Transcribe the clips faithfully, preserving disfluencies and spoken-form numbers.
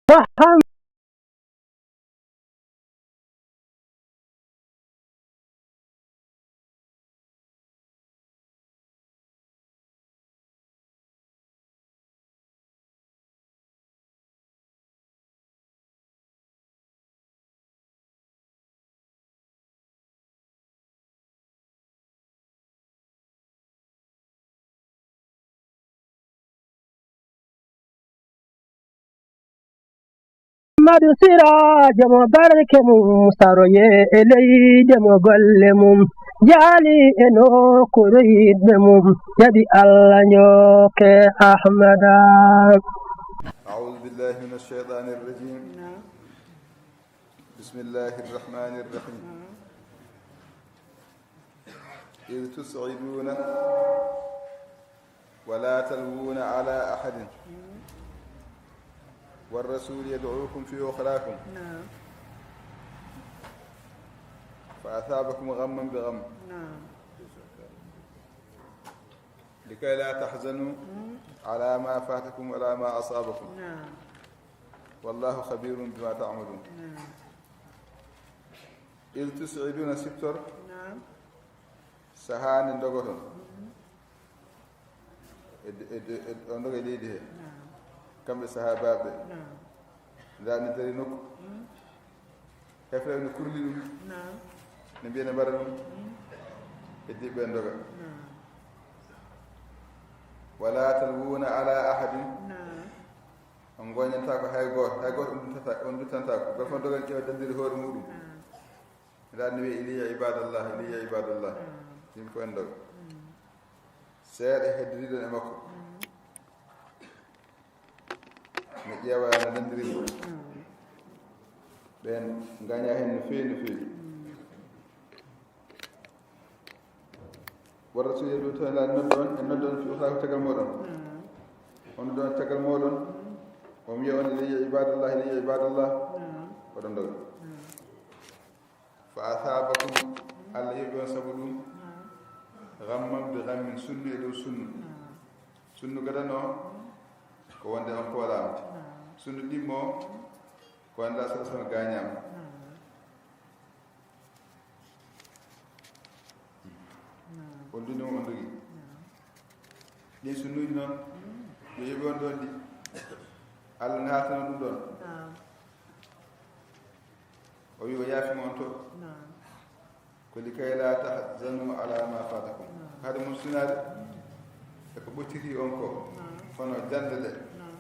Faham. Madu Sira, jamo barke mum, saroye e leyde mo golle mum, jaali e nokkuure yiɗɓe mum, jaɓi Allah njokke Ahmada. أعوذ بالله من الشيطان الرجيم. بسم الله الرحمن الرحيم. إذ تسعدون ولا تلوون على أحد والرسول يدعوكم في أخراكم. نعم. فأثابكم غما بغم. نعم. لكي لا تحزنوا على ما فاتكم ولا ما أصابكم. نعم. والله خبير بما تعملون. نعم. إذ تسعدون, siftor. نعم. Sahaa nde ndogoton. E, e, e, e, on ndoga e leydi he. نعم. Kamɓe sahaabaaɓe. نعم. Ndaa ni dari nokku. Hefre no kurli ɗum. نعم. Ne mbiya ne mbaɗa ɗum. Heddi ɓe ndoga. نعم. ولا تلوون على أحد. نعم. On goñantaako hay gooto, hay gooto on duttata-, on duttantaako. Gooto fof dogan ƴeewa dandiri hoore muɗum. نعم. Ndaa ni wiya, "إلي عباد الله، إلي عباد الله." نعم. Yimɓe fof en ndoga. نعم. Seeɗa heddoriiɗon e makko. نعم. No ƴeewa no dandiri mo. نعم. Ɓeen ngaña heen no feewi, no feewi. نعم. Wa rasuli ɗum to en nodda on, en nodda on fi ukhra ko caggal mooɗon. نعم. On nodda on caggal mooɗon. نعم. O wiya on, "إلي عباد الله، إلي عباد الله." نعم. Oɗon ndoga. نعم. فأثابكم, Allah yoɓi on sabu ɗum. نعم. غما بغم, sunnu e dow sunnu. نعم. Sunnu gadano ko wonde on poolaama. نعم. Sunnu ɗimmo ko wonde sallallahu alayhi wa sallam gaañaama. نعم. نعم. On ɗum ɗum on ndogi. نعم. Ɗin sunnuuji noon, yo yoɓi on ɗon ɗi. Allah naatana ɗum ɗon. نعم. O wi o yaafiima on to. نعم. Ko لكي لا تحزنوا على ما فاتكم. نعم. Haade mon sunaade e ko ɓocciti on ko. نعم. Kono jannde ɗe. نعم.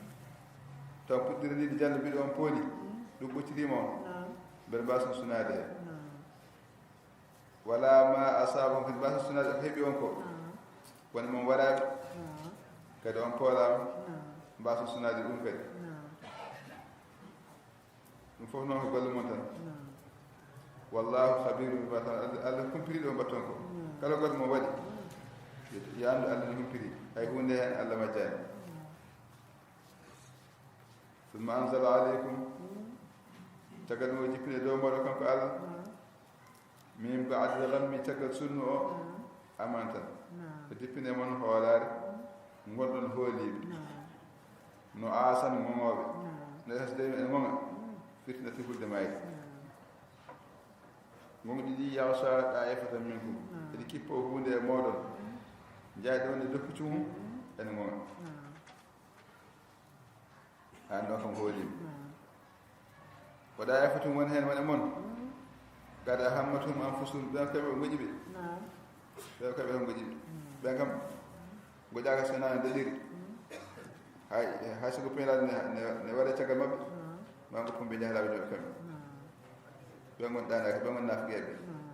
Taw puɗɗiri ndi jannde mbiɗo on pooli. نعم. Ɗum ɓoccitiima on. نعم. Mbeɗa mbaawi on sunaade heen. نعم. ولا ما أصابكم, kadi mbaawi on sunaade ko heɓi on ko. نعم. Woni mon waraaɓe. نعم. Kadi on poolaama. نعم. Mbaawi on sunaade ɗum kadi. نعم. Ɗum fof noon ko golle mon tan. نعم. والله خبير بما تعملون. Allah, Allah humpitiiɗo on mbaɗton ko. نعم. Kala goɗɗo mo waɗi, نعم. Yo anndu Allah ne humpiti. Hay huunde heen Allah majjaani. نعم. ثم أنزل عليكم. نعم. Caggal ɗum o jippini e dow mooɗon kanko Allah. نعم. من بعد الغم, caggal sunnu o. نعم. Amanatan. نعم. O jippini e mon hoolaare. نعم. Ngonɗon hooliiɓe. نعم. نعاسا, ŋoŋooɓe. نعم. No hasde en ŋoŋa. نعم. Fitna tefulde mayde. نعم. Ŋoŋɗi ɗi يغشى طائفة منكم. نعم. Eɗi kippo huunde e mooɗon. نعم. Jayɗo wonde dokkucu mum. نعم. Ene ŋoŋa. نعم. Aan ɗo kam hooliima. نعم. وطائفة, won heen won e mon. نعم. قد أهمتهم أنفسهم, ɓen koye ɓe ngoƴi ɓe. نعم. Ɓen koye ɓe ngoƴi ɓe. نعم. Ɓen kam, ngoƴaaka so wonaa no daɗiri. نعم. Hay, hay so ko penaade ne, ne, ne waɗa caggal maɓɓe. نعم. Ma ko ɓe njaha laabi maɓɓe kamɓe. نعم. Ɓen ngon ɗaanaaki, ɓen ngon naafiqeeɓe. نعم.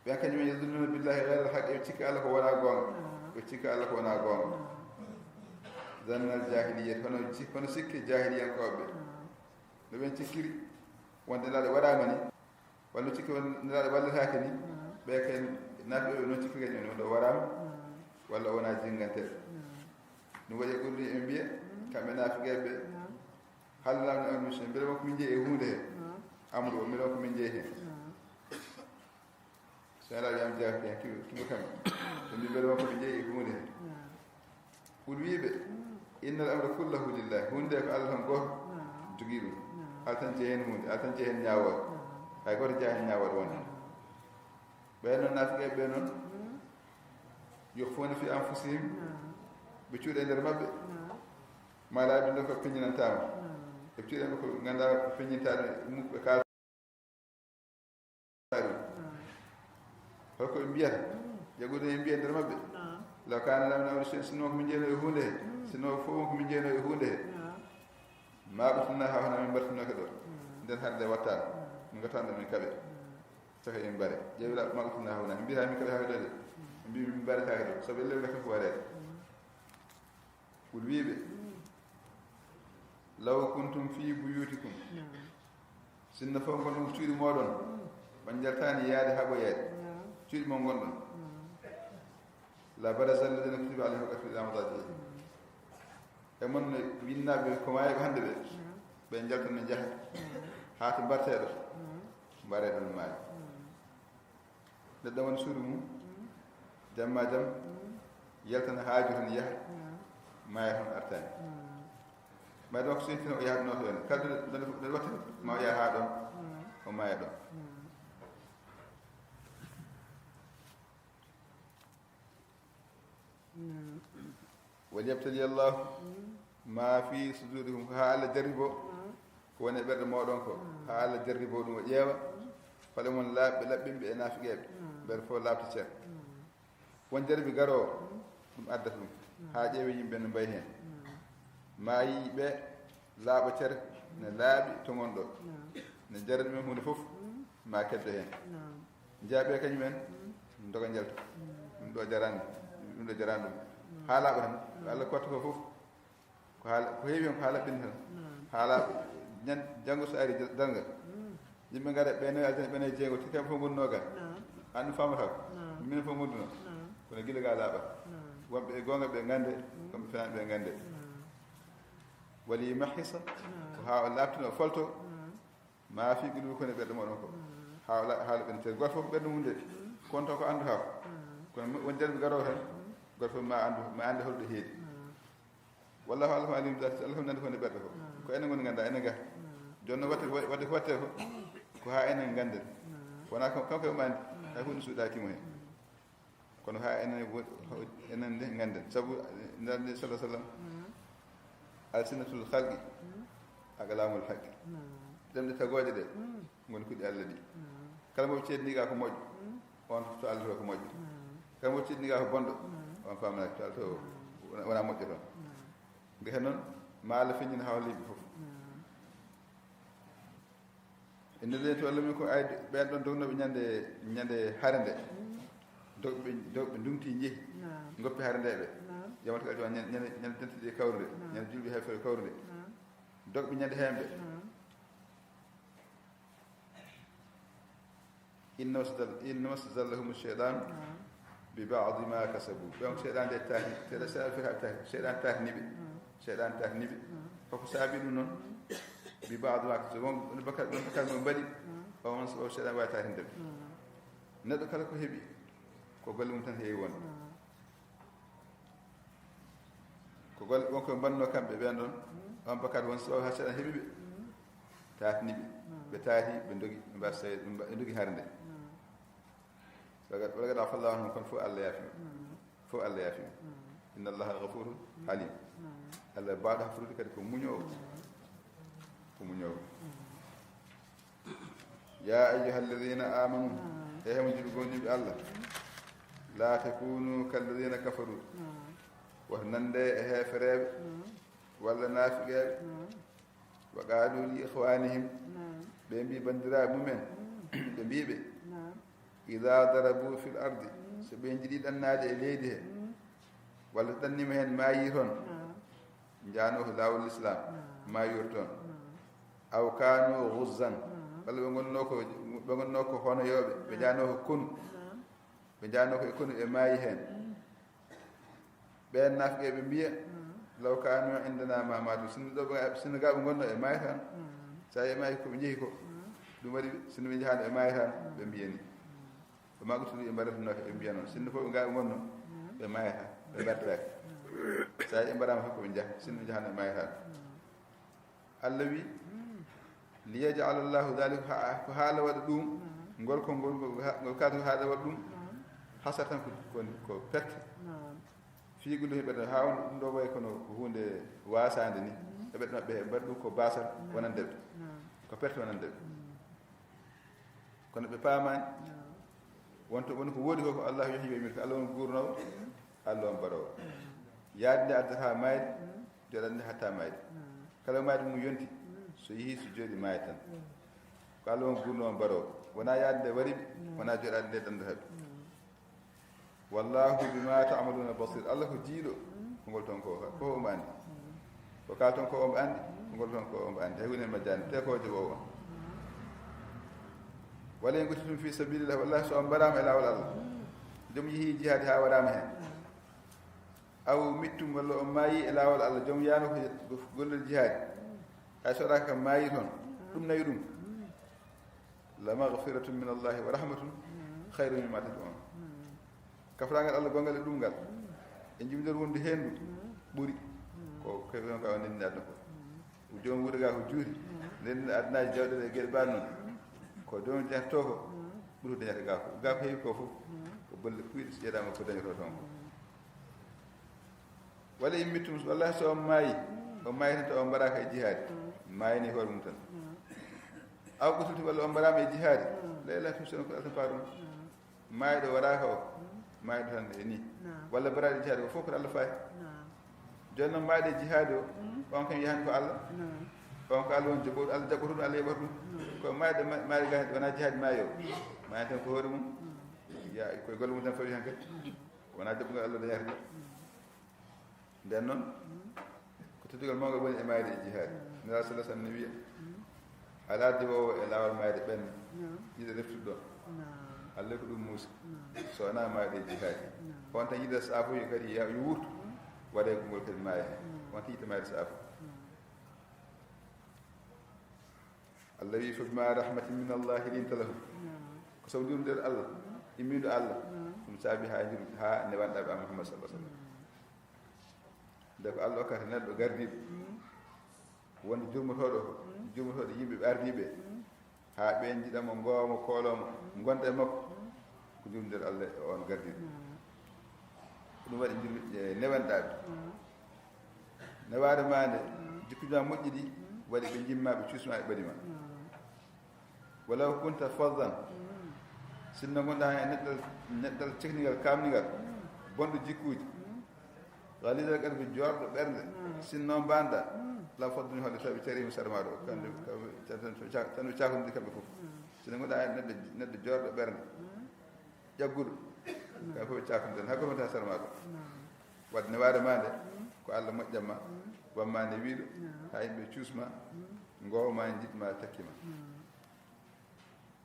Ɓen kañum en يظنون بالله غير الحق, ɓe cikka Allah ko wonaa goonga. نعم. Ɓe cikka Allah ko wonaa goonga. نعم. ظن الجاهلية, hono ci-, hono sikke jaahiliyankooɓe. نعم. No ɓen cikkiri wonde Nelaaɗo waɗaama ni, walla no cikki wonde Nelaaɗo walletaake ni, نعم. Ɓe kay naafiqeeɓe noon cikkiri kadi wonde o waɗaama, نعم. Walla o wonaa jinnganteeɗo. نعم. Ɗum waɗi e ɓurɗi ɓe mbiya, نعم. Kamɓe naafiqeeɓe, نعم. Hal lana min amrin min shay, mbele won ko min njeyi e huunde he. نعم. Amru o, mbele won ko min njeyi heen. نعم. So Nelaaɗo wiyaama jeyaa heen, kiɓe, kiɓe kamɓe. Ɓe mbi mbele won ko min njeyi e huunde he. نعم. Qul, wii ɓe, نعم. إن الأمر كله لله, huunde ko Allah tan gooto. نعم. Tigi ɗum. Altan jehen hunde, altan jehen ñaawal. Hay gooto jeyaa heen ñaawal wonde. Ɓeen noon, naafiqeeɓe ɓee noon, yukhfuna fi anfusihim, ɓe cuuɗa e nder maɓɓe, ma laaɓi ɗum ko peññinantaama. Ɓe cuuɗa ko ngannduɗaa ko peññintaade, mum ɓe kaal. Holko ɓe mbiyata? Yahuudu en mbiya nder maɓɓe, law kaana lanaa min amrina shay'un, sinno ko min jeyanoo e huunde he, sinno fof ko min jeyanoo e huunde he, ma qutilnaa haahunaa, min mbartinoka ɗo. Nden hannde wattaano, min ngattaano ɗo min kaɓe. Saka en mbare. Ƴeewi laaɓa, ma qutilnaa haahunaa, min mbiyataa min kaɓe haa ɗo de. Min mbi min mbaretaake ɗo, sabu ellen ngata ko wareede. Qul, wii ɓe, law kuntum fi buyutikum, sinno fof ngonɗon ko cuuɗi mooɗon, on njaltaani yaade haa ɓooyaade, cuuɗi mon ngonɗon, la baraza alladhina kutiba alayhimul qatlu ila madajihim. E mon ne, winnaaɓe ko maayi ko hannde ɓe, ɓe njaltan no njaha haa to mbarteɗo, mbareɗon maayo. Neɗɗo woni suudu mum, jamma jam, yaltana haaju tan yaha, maaya tan artaani. Mayde makko so yettiino o yahatnoo toon, kala nde, nde, nde watta ma o yaha haa ɗoon, o maaya ɗoon. Wal yabtali Allahu ma fi sudurikum, ko haa Allah jarribo ko woni e ɓerɗe mooɗon ko, haa Allah jarribo ɗum, o ƴeewa hol e mon laaɓɓe, laɓɓinɓe e naafiqeeɓe, ɓerɗe fof laaɓta cer. Won jarribi garoowo, ɗum addata ɗum, haa ƴeewe yimɓe no mbayi heen. Ma yii ɓe laaɓa cer, ne laaɓi to ngonɗo, ne jarribi men huunde fof, ma keddo heen. Njaaɓe kañum en, doga njalta. Ɗum ɗo jarani, ɗum ɗo jarani ɗum. Haa laaɓa tan, ko Allah kotta ko fof. Ko haa, ko heewi heen ko haa laɓɓinta tan. Haa laaɓa. Ñan-, janngo so ari darnga, yimɓe ngara ɓe nayi aljana, ɓe nayi jeego, te kamɓe fof ngonno ga. An ɗum faamata ko. Minen fof ngonduno. Kono gila ga laaɓa. Wonɓe e goonga ɓe ngannde, wonɓe fenaɓe ɓe ngannde. Wali mahisa, ko haa o laaɓtino, o folto. Ma fi qulubikum, ko woni e ɓerɗe mooɗon ko. Haa la-, haa laɓɓina cer. Gooto fof ko ɓernde mum de. Kono taw ko anndu haa ko. Kono mo-, won jarbi garoowo tan. Gooto fof ma anndu, ma annde holɗo heedi. Wallahu a'lamu bi dhati, Allah fof nandi ko woni e ɓerɗe ko. Ko enen ngoni ngannda, enen ga. Jooni noon waɗde, waɗde ko waɗte ko, ko haa enen ngannden. Wonaa ko, kanko e mo anndi. Hay huunde suuɗaaki mo heen. Kono haa enen wo-, enen nde ngannden. Sabu, eh, nde sallallahu alaihi wasallam, alsinatul khalqi aqlamul haqqi. Ɗemɗe tagooje ɗe ngoni kuɗi Allah ɗi. Kala mo ɓe ceedni ga ko moƴƴo, on to Allah to ko moƴƴo. Kala mo ɓe ceedni ga ko bonɗo, on faamanaaki to Allah to wona, wona moƴƴo toon. Nde heen noon, ma Allah feññina hawleeɓe fof. Inna alladhina tawallaw minkum, ay, ɓeen ɗoon dognooɓe ñande, ñande hare nde. Dogɓe, dogɓe ndumti njehi. Ngoppi hare nde ɓe. Yawmal qiyamati, ñande, ñande, ñande dentude kawrude. Ñande julɓe heefeere kawrude. Dogɓe ñande heen ɓe. Innama stazall-, innama stazallahum shaytanu bi ba'di ma kasabu. Donc, seyɗan de tahi, seyɗan, seyɗan foti haɓe tahi, seyɗan tahni ɓe. Seyɗan tahni ɓe. Koko saabi ɗum noon, bi ba'di ma kasabu. Won, won bakkat, won bakkat mo mbaɗi, o, on, o seyɗan waawi tahrinde ɓe. Neɗɗo kala ko heɓi, ko golle mum tan heewi wonde. Ko golle, won ko ɓe mbanno kamɓe ɓeen ɗoon, on bakkat won sababu haa seyɗan heɓi ɓe. Taatni ɓe. Ɓe taati, ɓe ndogi, ɓe mbaasa, ɓe mba-, ɓe ndogi hare nde. Wala qad, wala qad afa Allahu anhum, kono fof Allah yaafi mo. Fof Allah yaafi mo. Inna Allaha ghafurun halim. Allah baawɗo hafrude kadi ko muñoowo. Ko muñoowo. Ya ayyuha alladhina amanu, e hemo jiɗi gomɗinɓe Allah. La takunu kalladhina kafaru. Woto nande e heefereeɓe, walla naafiqeeɓe. Wa qalu li ikhwanihim, ɓe mbi banndiraaɓe mumen, ɓe mbi ɓe, idha darabu fil ardi, so ɓe njiɗi ɗannaade e leydi he, walla ɗannima heen maayi toon, njaano ko laawol l'islam, maayi toon. Aw kanu ghuzzan, walla ɓe ngonno ko, ɓe ngonno ko honoyooɓe, ɓe njaano ko konu, ɓe njaano ko e konu, ɓe maayi heen. Ɓeen naafiqeeɓe mbiya, law kanu indana ma matu, sinno ɗo ɓe, sinno ga ɓe ngonno e maayata. Sa yi maayi ko ɓe njehi ko, ɗum waɗi ɓe, sinno ɓe njahaano e maayata, ɓe mbiya ni. Ɓe ma qutilu, ɓe mbarata noon, ɓe mbiya noon. Sinno fof ɓe ga ɓe ngonno, ɓe maayata, ɓe mbartaaki. Sa yi ɓe mbaraama fof ko ɓe njaha, sinno ɓe njahaano e maayata. Allah wi, liyaj'ala Allahu dhalika, ha, ko haala waɗa ɗum, ngol ko ngol, ngol ha-, ngol kaata ko haala waɗa ɗum, hasratan ko, ko, ko perte. Fii quluubihim, ɓe ha on ɗum ɗo wayi kono ko huunde waasande ni. E ɓe maɓɓe he mbaɗa ɗum ko basal wonande ɓe. Ko perte wonande ɓe. Kono ɓe paamaani. Wonto woni ko woodi ko, ko Allah yuhyi wa yumiitu, ko Allah woni guurnoowo, Allah woni baroowo. Yaade nde addata maayde, joɗat nde hatta maayde. Kala maayde mum yonti, so yehi so jooɗi maayat tan. Ko Allah woni guurnoowo baroowo. Wona yaade nde wari ɓe, wona joɗaade nde dandata ɓe. Wallahu bima ta'maluna basir. Allah ko jiiɗo ko ngol ton ko, ko omo andi. Ko kal ton ko omo andi, ko ngol ton ko omo andi. Hay hunde majjani, te ko joɓowo on. Wala in qutiltum fi sabilillah, wallahi so on mbarama e laawol Allah. Joom yehi jihaadi ha warama hen. Aw mittum, walla on maayi e laawol Allah. Joom yaano ko gollal jihaadi. Hay so waɗaka kam maayi toon. Ɗum nawi ɗum. La maghfiratun min Allahi wa rahmatun khayrun mimma tajma'un. Kafrangal Allah gongal e ɗum ngal, e jibinol wonde hendu ɓuri ko kefron ka o ndenni aduna ko. Joom wuude ga ko juuti, ndenni adunaaji jawɗe e geɗe ɓaɗ noon. Ko joom jahto ko ɓuri ko dañata ga ko. Ga ko heewi ko fof, ko bolle puyɗe so ƴeeɗama ko dañoto toon ko. Wala in mittum, wallahi so on maayi, on maayi tan taw on mbaraka e jihaadi, maayani hoore mum tan. Aw qutiltum, walla on mbarama e jihaadi, la ilaha illa huwa, ko Allah tan paaɗum. Maayɗo waraka o, maayɗo tan e ni. Walla baraɗo e jihaadi o fof ko Allah fayi. Jooni noon maayɗo e jihaadi o, on kam yahani ko Allah. On ko Allah woni joɓoɗo, Allah jaɓɓoto ɗum, Allah yeɓata ɗum. Ko maayɗo ma-, maayɗo ga wona jihaadi maayi o. Maayi tan ko hoore mum. Ya, koye golle mum tan fawi hen kadi. Wona jaɓɓugol Allah dañata ɗum. Nden noon, ko teddugol mawngol woni e maayde e jihaadi. Nulaaɗo sallallahu alaihi wasallam ne wiya, alaa diwoowo e laawol maayde ɓenna, yiɗa reftude ɗon. Allah ko ɗum muusi. So wonaa maayde e jihaadi. On tan yiɗa saafoyo kadi ya-, yo wuurtu, waɗa e konngol kadi maaya heen. On tan yiɗa maayde saafo. Allah wi, "Fa bima rahmatin min Allahi linta lahum." Ko sabu yurmde Allah, immiiɗo Allah, ɗum saabi haa yur-, haa newanɗaa ɓe, a Muhammad sallallahu alaihi wasallam. Nde ko Allah okkata neɗɗo gardiiɗo, wonde jurmotooɗo ko, jurmotooɗo yimɓe ɓe ardii ɓe, haa ɓeen njiɗa mo, ngoowa mo, kooloo mo, ngonda e makko, ko jurmde Allah e on gardiiɗo. Ɗum waɗi jurmi, e, newanɗaa ɓe. Newaare maa nde, jikkuuji maa moƴƴi ɗi, waɗi ɓe njimmaa, ɓe cuusmaa, ɓe ɓadii ma. Walaw kunta fazzan, sinno ngonɗaa heen e neɗɗal, neɗɗal cekningal, kaamningal, bonɗo jikkuuji, ghalizal qalbi, joorɗo ɓernde, sinno mbaanɗaa, lanfaddu min hawlik, taw ɓe cariima sara maa ɗo, kamɓe, kamɓe, tan, tan, tan, tan ɓe caakundi kamɓe fof. Sinno ngonɗaa heen neɗɗo, neɗɗo joorɗo ɓernde, ƴagguɗo, kamɓe fof ɓe caakunden, hay gooto wontaa sara maa ɗo. Wadde newaare maa nde, ko Allah moƴƴan ma, wamma nde wiiɗo, haa yimɓe cuus ma, ngoowa ma, njiɗ ma, takki ma.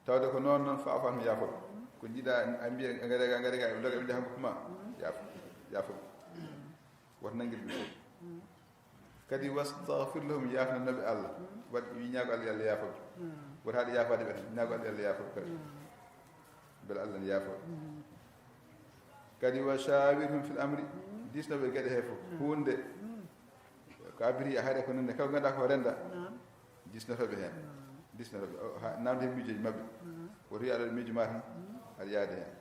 Tawde ko noon noon, fa'fu anhum, yaafo ɓe. Ko njiɗa, a mbiya, a ngari, a ngari, a ngari, a doga, ɓe njaha ngokku ma, yaafo, yaafo ɓe. Woto nanngir ɓe fof. Kadi, wastaghfir lahum, yaafnanoo ɓe Allah. Waɗ, wi, ñaago Allah, yo Allah yaafo ɓe. Woto haɗe yaafaade ɓe tan, ñaago Allah, yo Allah yaafo ɓe kadi. Mbele Allah ne yaafo ɓe. Kadi, wa shawirhum fil amri, diisno ɓe geɗe he fof. Huunde, ko abiri a haɗe ko nande, kala ko ngannduɗaa ko rennda, diisnoto ɓe heen. Diisnoto ɓe, o, ha, namde heen miijooji maɓɓe. Woto wi aɗa waɗi miijo ma tan, aɗa yaade heen.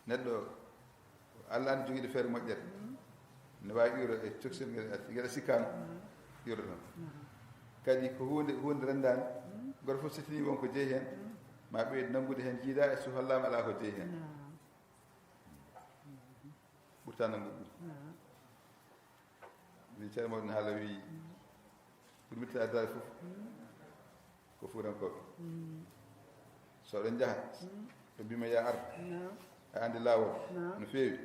Neɗɗo, Allah andi jogiiɗo feere moƴƴere. Ne waawi iwro e coksel ngel, ngel a sikkaano, iwro tan. Kadi ko huunde, huunde renndaande. Gooto fof so tinii won ko jeyi heen, ma ɓeydu nanngude heen, jiidaa e so hollaama alaa ko jeyi heen. Ɓurta nanngude ɗum. Min ceerno mawɗo ne haala wi, ɓuri mettital addaade fof ko fuutankooɓe. So oɗon njaha, ɓe mbiima, "Yaa ar, a anndi laawol no feewi."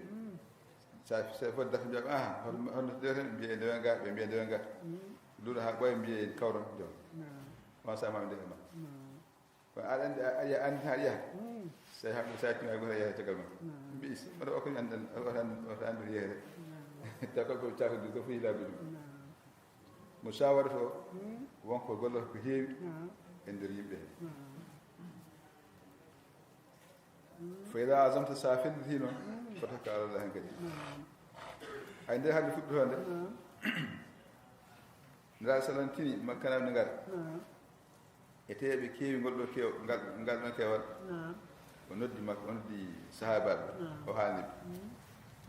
Sa, sa foti dasa mbiya, "Aha, hono, hono ndewe tan?" Ɓe mbiya, "Ndewe ngaa," ɓe mbiya, "Ndewe ngaa." Luuɗo haa ɓooya, mbiya, "Kawron, jom." On sa ma ndewe ma. Ko aɗa anndi, a, a, a anndi haa yaha. Sa haa, sa tinaa gooto yaha caggal ma. Mbi, "Oto o ko anndi, oto anndi, oto anndi yeere." Taw ko, ko caakuɗi ko fof laabi ɗum. Mo sawarata o, won ko gollata ko heewi e nder yimɓe he. Fa idaa azamta, sa felliti noon, fatawakkal ala Llahi, han kadi. Hay nde hannde fuɗɗotoo nde, Ndaa salam tini makkanaaɓe ne ngara. Naam. E teeɓe keewi ngol ɗo keew-, ngal, ngal ɗon keewal. Naam. O noddi makko, o noddi sahaabaaɓe. Naam. O haalni ɓe. Mm.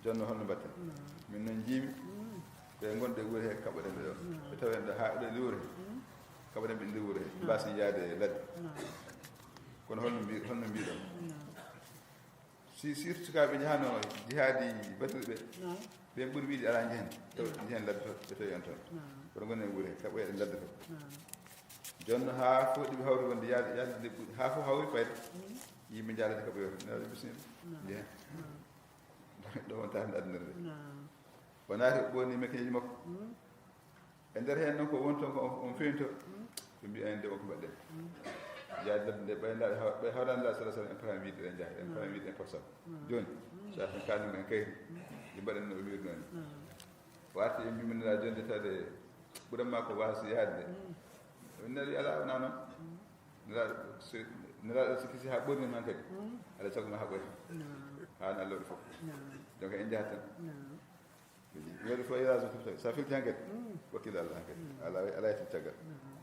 Jonno holno mbaɗten? Naam. Min noon njiimi. Mm. Ɓe ngonɗe wuure he kaɓoɗen ɓe ɗo. Naam. Ɓe tawen ɗo haa ɗo e wuure he. Mm. Kaɓoɗen ɓe nder wuure he. Naam. Mbaasi yaade ladde. Naam. Kono holno mbi-, holno mbiɗon? Naam. Si, surtout sukaaɓe jahano jihaadi Badri ɓe, naam, ɓen ɓuri wiide alaa njehen. Taw, naam, njehen ladde to, ɓe tawi on toon. Naam. Kono ngonen wuure, kaɓoyɗen ladde to. Naam. Jonno haa fof ɗiɓe hawri wonde yaade, yaade nde ɓuri, haa fof hawri fayde. Mm. Yimɓe njaalade kaɓoyoo to, newde bisimilla. Naam. Njehen. Naam. Ɗo wonta hannde aduna nde. Naam. O naati, o ɓooni mekkeeji makko. Mm. E nder heen noon ko woni toon ko on, on feewnito, mm, ɓe mbiya en nde o ko mbaɗɗen. Mm. Yaade ladde nde ɓay laaɗo haw-, ɓay hawraani laaɗo sallallahu alaihi wasallam en poti wiide en njaha, en poti wiide en poti sabu. Mm. Jooni, mm, so a tan kaalmi en kayri, mm, ɗi mbaɗen no o wiiri noon. Mm. O arti en mbimin laaɗo jooni de tawde ɓuran ma ko waasi yaade de. Mm. Neli alaa wonaa noon. Mm. Nelaaɗo so, nelaaɗo so kisi haa ɓorni noon kadi. Mm. Alaa sago ma haa ɓorni. Naam. Haa no Allah waɗi fof. Naam. Donc en njahat tan. Naam. Weeru fof iraso tufta. So a filti han kadi, mm, wakkil Allah han kadi. Mm. Ala, ala yetti caggal. Mm.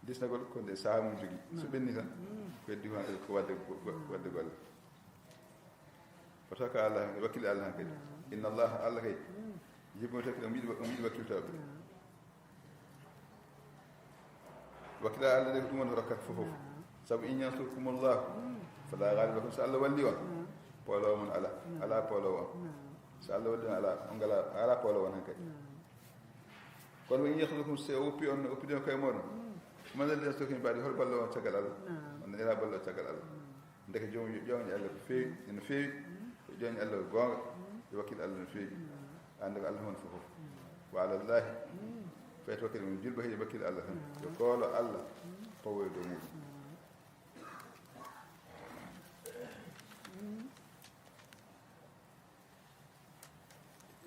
Disnagol ko nde saha mum jogii. So, mm, ɓenni tan, mm, ko heddi ko han kadi ko wadde, ko, ko, mm, wadde golle. Wata ko Allah han, wakkil Allah han kadi. Mm. Inna Allah, Allah kay. Mm. Yiɗi mo takkil, omo yiɗi, omo yiɗi wakkiltooɓe. Mm. Wakkilal Allah nde ko ɗum woni rokkat fof fof. Naam. Sabu in yansurkumullahu, mm, fala ghaliba lakum. So Allah walli on, naam, pooloowo mon alaa. Naam. Alaa pooloowo on. Naam. So Allah walli on alaa, on ngalaa, alaa pooloowo on hankadi. Naam. Kono wa in yakhzulkum, so o woppi on, o woppidii on koye mooɗon. Mm. Man alladhi yansurukum min ba'di, hol balloowo on caggal Allah? Naam. On ngalaa balloowo caggal Allah. Naam. Ndeke joom yo ƴooñe Allah ko feewi, ene feewi, ko ƴooñe Allah ko goonga, yo wakkil Allah no feewi. Annda ko Allah woni fof fof. Wa ala Allahi, fay tawakkal, min julɓe kadi wakkil Allah tan. Yo koolo Allah pawoye dow muɗum.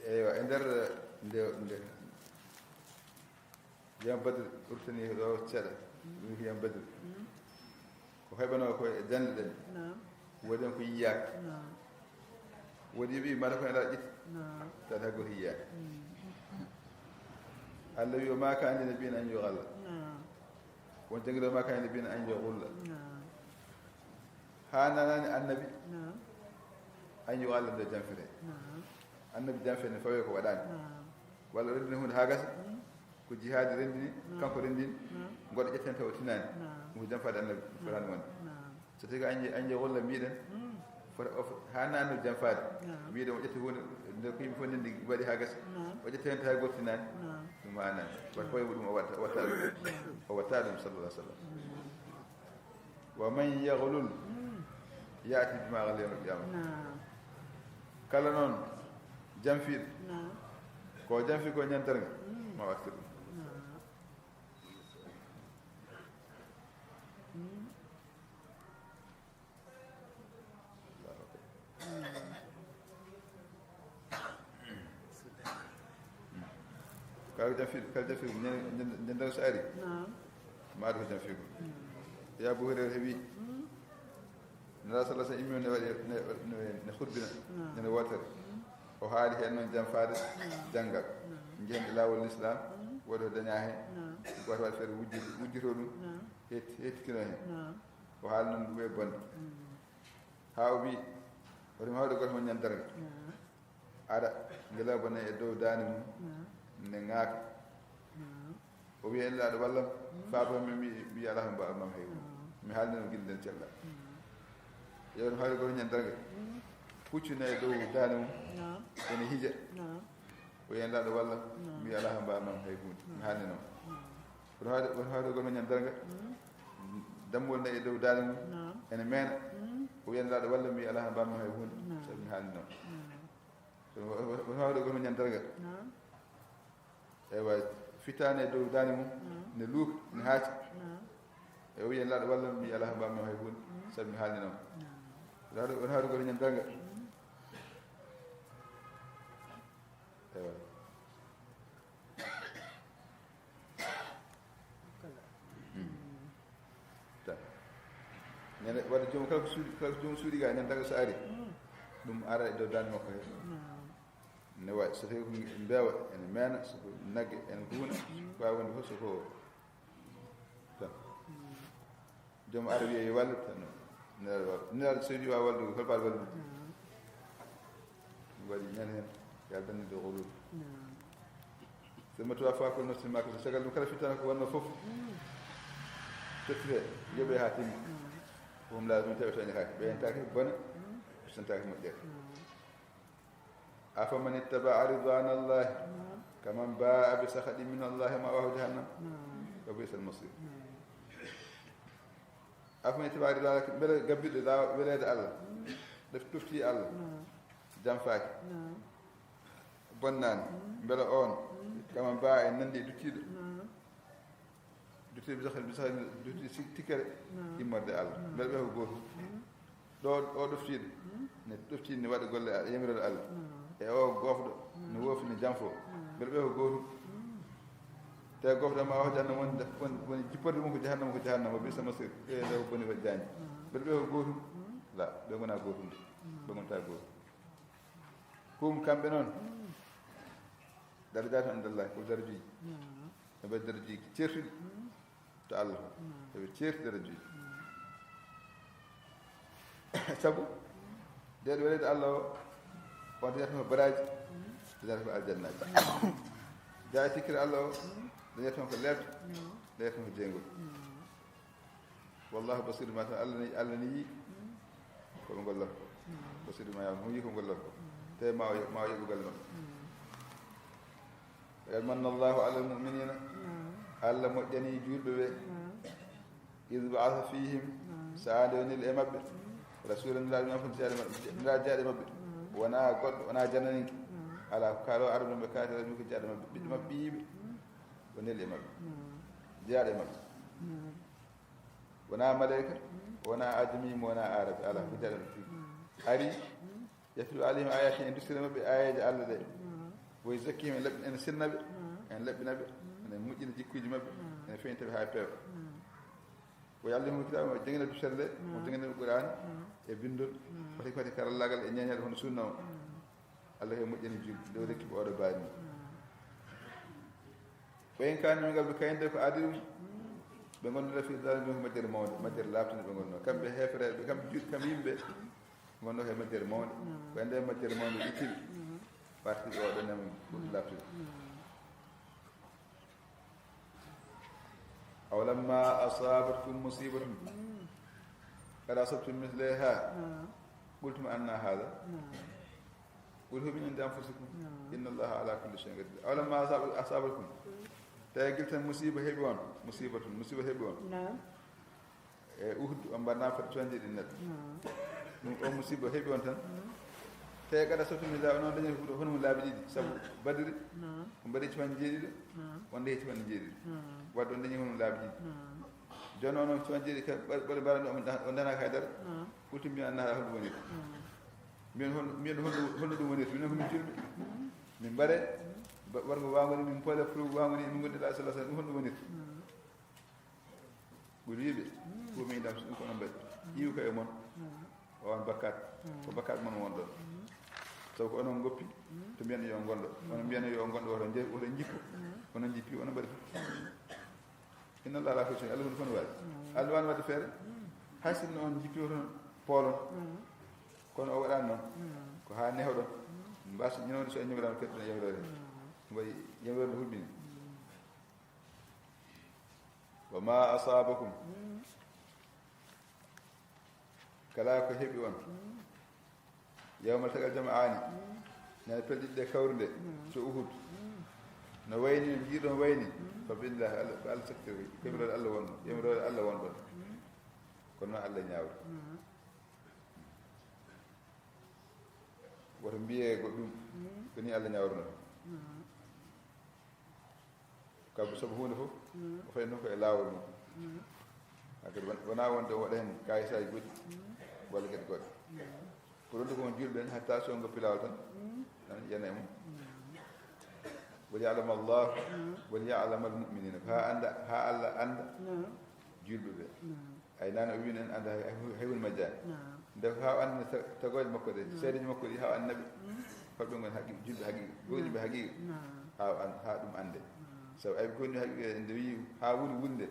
Eywa, e nder nde, nde yam Badri ɓurtani ɗo seeɗa, ɗum ko yam Badri. Ko heɓanoo ko e jannde ɗen. Naam. Woodi en ko yiyaaka. Naam. Woodi ɓe mara ko ena ƴetti. Naam. Tawa hay gooto yiyaaka. Mm. Allah wi, "Wa ma kana li nabiyyin an yughalla." Naam. Won janngiɗo, "Ma kana li nabiyyin an yaghulla." Naam. Haananaani annabi, naam, an yughalla nde janfire. Naam. Annabi janfire ne fawe ko waɗaani. Naam. Walla renndini huunde haa gasa, mm, ko jihaadi renndini, naam, kanko renndini, naam, ngoɗo ƴetten taw o tinaani. Naam. Ɗum ko janfaade annabi, naam, fotaani wonde. Naam. So tawi ko an yaghulla mbiɗen, mm, fota o fo-, haanani annabi janfaade. Naam. Mbiɗen o ƴetti huunde, nde ko yimɓe fof ndenndi waɗi haa gasa. Naam. O ƴetti heen tawi gooto tinaani. Naam. Ɗum haanani. Wata fawi ɗum o watta, o watta ɗum. Naam. O watta ɗum, sallallahu alaihi wasallam. Mm. Wa man yaghlul, mm, ya'ti bima ghalla yawmal qiyamah. Naam. Kala noon janfiiɗo, naam, ko janfi ko ñandarga, mm, ma o artir ɗum. Naam. Mm. Allahu akbar. Mm. Kala janfiiɗo, kala janfiiɗo, ñande, ñande, ñande so ari, naam, ma ɗum janfiiɗo. Mm. Ya Abu Hurayra heɓi, mm, Nulaaɗo sallallahu alaihi wasallam immi ne waɗi, ne, ne, ne khutbina, naam, ñande wootere. Mm. O haali heen noon janfaade, naam, janngal. Naam. Njehen e laawol Lislaam, mm, waɗi o dañaa heen. Naam. Gooto waɗi feere wujji-, wujjitoo ɗum, naam, het-, hettinoo heen. Naam. O haali noon ɗum e bonde. Mm. Haa o wi, o rimi hawde gooto mo ñande darnga. Naam. Aɗa ngelooba ne e dow daande mum, naam, ne ŋaaka. Naam. O wiya, "Ella aɗa walla?" Mm. Faaba mi, mi, mi alaa ko mbaawmi hay huunde. Naam. Mi haalni ɗum gila nden cella. Naam. Yeru hawre gooto ñande darnga. Mm. Puccu ne e dow daande mum. Naam. Ene hija. Naam. O wiya, "Ella aɗa walla?" Naam. Mi alaa ko mbaawmi hay huunde. Mi haalni noon. Naam. Kono hawde, kono hawde gooto ñande darnga. Mm. Dammuwol ne e dow daande mum. Naam. Ene meena. Mm. O wiya, "Ella aɗa walla?" Mi alaa ko mbaawmi hay huunde. Naam. Sabu mi haalni noon. Naam. Kono wa-, wa-, wa-, hawde gooto ñande darnga. Naam. Eywa, fitaane e dow daande mum, naam, ne luuka, ne haaci. Naam. E o wiya, "Nulaaɗo walla?" Mi alaa ko mbaawmi hay huunde, mm, sabu mi haalni noon. Naam. Won hawde, won hawde gooto ñande darnga. Mm. Eywa. Kala. Mm. Ta. Ñande, wadde joom kala ko suuɗi, kala ko joom suuɗi ga, ñande darnga so ari, mm, ɗum ara e dow daande makko he. Naam. Ne Ene waɗi, so tawi ko mbeewa, ene meena, so ko nagge, ene huuna, ko waawi wonde fof, so ko tan. Joom ara wiya yo wallu tan, Nelaaɗo wallu. Nelaaɗo so wiyi waawa wallude, hol mbaɗa wallude? Ɗum waɗi ñande heen, yo Allah dandu ɗo ko ɗum. So matu a faa ko nofti makko, so sagal ɗum kala fittana ko wonno fof, tottite, yoɓe haa timmi. Ko ɗum laaɗo ɗum tawi toñataake, ɓeyntaake bone, ɓe sontaake moƴƴere. أفمن اتبع رضوان الله كمن باء بسخط من الله ومأواه جهنم وبئس المصير. أفمن اتبع رضوان الله, mbele gabbiɗo laaw-, weleede Allah, ɗef-, ɗoftii Allah, janfaaki, bonnaani, mbele oon, كمن باء, en nanndi e duttiiɗo, duttiiɗo bi sax-, bi sax-, duttiiɗo si-, tikkere immorde Allah. Mbele ɓe ko gootum. Ɗo, o ɗoftiiɗo ne ɗoftii ne waɗa golle a-, yamiroore Allah. E o goofɗo ne woofi ne janfo. Mbele ɓe ko gootum. Te goofɗo ma o jahannama woni, woni, woni jipporde mum ko jahannama, ko jahannama, وبئس المصير. E nde o boni ko jaandi. Mbele ɓe ko gootum. La, ɓe ngonaa gootum de. Ɓe ngontaa gootum. Hum, kamɓe noon, درجات عند الله, ko darajuuji. Ɓe mbaɗi darajuuji ceertuɗi to Allah. Eɓe ceerti darajuuji. Sabu, deeɗo weleede Allah o, on dañata ko baraaji, dañata ko aljannaaji. Jaa e tikkere Allah o, dañata ko leeɓte, dañata ko jeygol. والله بصير بما تعملون, Allah ni, Allah ni yii ko ɓe ngollata ko. بصير بما يعملون, mo yii ko ngollata ko. Te ma o, ma o yoɓu galle maɓɓe. لقد من الله على المؤمنين, Allah moƴƴani juulɓe ɓe. إذ بعث فيهم, sahaa nde o neli e maɓɓe, رسولا, nelaaɗo mum fof jeyaaɗo e maɓɓe, nelaaɗo jeyaaɗo e maɓɓe. Wonaa goɗɗo, wonaa jannaninke. Alaa ko kaaloo arɓe ɗum ɓe kaalata ɗum ko jeyaaɗo e maɓɓe, ɓiɗɗo maɓɓe, ɓiyiiɓe. O neli e maɓɓe, jeyaaɗo e maɓɓe. Wonaa maleyka, wonaa ajami, wonaa aarabe, alaa ko jeyaaɗo e maɓɓe. Ari, يتلو عليهم آياته, en dustira maɓɓe aayeeje Allah ɗe. ويزكيهم, en laɓɓi-, en sinna ɓe, en laɓɓina ɓe, ene moƴƴina jikkuuji maɓɓe, ene feñta ɓe haa peewa. ويعلمهم الكتاب, o jangina dustere nde, o jangina ɓe Qur'aana e binndol, fati fati karallaagal e ñeeñal hono sunna o. Allah kay moƴƴani juulɓe, nde o rokki ɓe oɗo baani. وإن كانوا من قبل, kayde ko adii ɗum, ɓe ngondira في ضلال مبين, ko majjere mawnde, majjere laaɓtunde ɓe ngonnoo. Kamɓe heefereeɓe, kamɓe juulɓe, kamɓe yimɓe, ngonnoo ko e majjere mawnde. Ko e nder majjere mawnde ittiri, warti ɓe oɗo ñaama ko laaɓtude. أولما أصابتكم مصيبة قد أصبتم مثليها قلتم أنى هذا قل هو من عند أنفسكم إن الله على كل شيء قدير. أولما أصاب-، أصابتكم, tawi gila tan musiiba heɓi on, musiiba tun, musiiba heɓi on. E Uhud, on mbaɗnaa foti capanɗe jeeɗiɗi neɗɗo. Ɗum o musiiba heɓi on tan. Tawi قد أصبتم مثليها, onon dañi ko hono mum laabi ɗiɗi. Sabu Badri, on mbaɗi capanɗe jeeɗiɗo, on dañi capanɗe jeeɗiɗo. Wadde on dañi hono mum laabi ɗiɗi. Jooni onon capanɗe jeeɗiɗi ka ɓaɗi, ɓaɗi mbaɗa ɗum, on dana-, on danaaka e dara. Kultum mbiyan anna haaza, hol ɗum woniri? Mbiyan hol, mbiyan hol, hol ɗum woniri? Minen ko min juulɓe. Min mbaɗe, ba-, wargo waango ni, min poole fulugo waango ni, min ngondi la sallallahu alaihi wasallam, ɗum hol ɗum woniri? Ɓuri wiɓe, ko min dam ɗum ko onon mbaɗi. Iwu ka e mon. O on bakkat. Ko bakkat mon won ɗon. Sabu ko onon ngoppi, to mbiyan yo on ngondo. Onon mbiyan yo on ngondo, woto nje-, woto njippo. Onon njippi, onon mbaɗi fof. Inna Allah ala kulli shay'in, Allah woni fof no waawi. Allah waawno waɗde feere. Hay sinno on jippiima toon poolon. Kono o waɗaani noon. Ko haa nehoɗon. Mbasa ñinoode so en ñamiraama keddoɗen yamiroore. Mbayi yamiroore no hulɓini. وما أصابكم, kala ko heɓi on, يوم التقى الجمعان, ñande pelɗiɗi ɗe kawrude to Uhud, no wayni no njiiɗon wayni, فبإذن الله, Allah, ko Allah sakkitiri, ko yamiroore Allah wonno, yamiroore Allah wonɗon. Kono noon Allah ñaawri. Woto mbiyee ko ɗum, ko nii Allah ñaawruno. Kabu sabu huunde fof, o fayi noon ko e laawol mum. Hakkunde won-, wonaa wonde o waɗa heen kaayisaaji goɗɗi, walla geɗe goɗɗe. Ko ɗum ko on juulɓe en, hatta so ngoppi laawol tan, tan yana e mum. وليعلم الله، وليعلم المؤمنين. Ko haa annda, haa Allah annda juulɓe ɓe. Ay, nane o wiino en annda hay, hay, hay huunde majjaani. Nde ko haa o annda ta-, tagooje makko ɗe, seedeeji makko ɗi, haa o annda ɓe. Holɓe ngoni haqiiqa, julɓe haqiiqa, goonɗinɓe haqiiqa? Haa o an-, haa ɗum annde. Sabu ay goonɗinɓe haqiiqa, nde wiyi haa woni wulnde,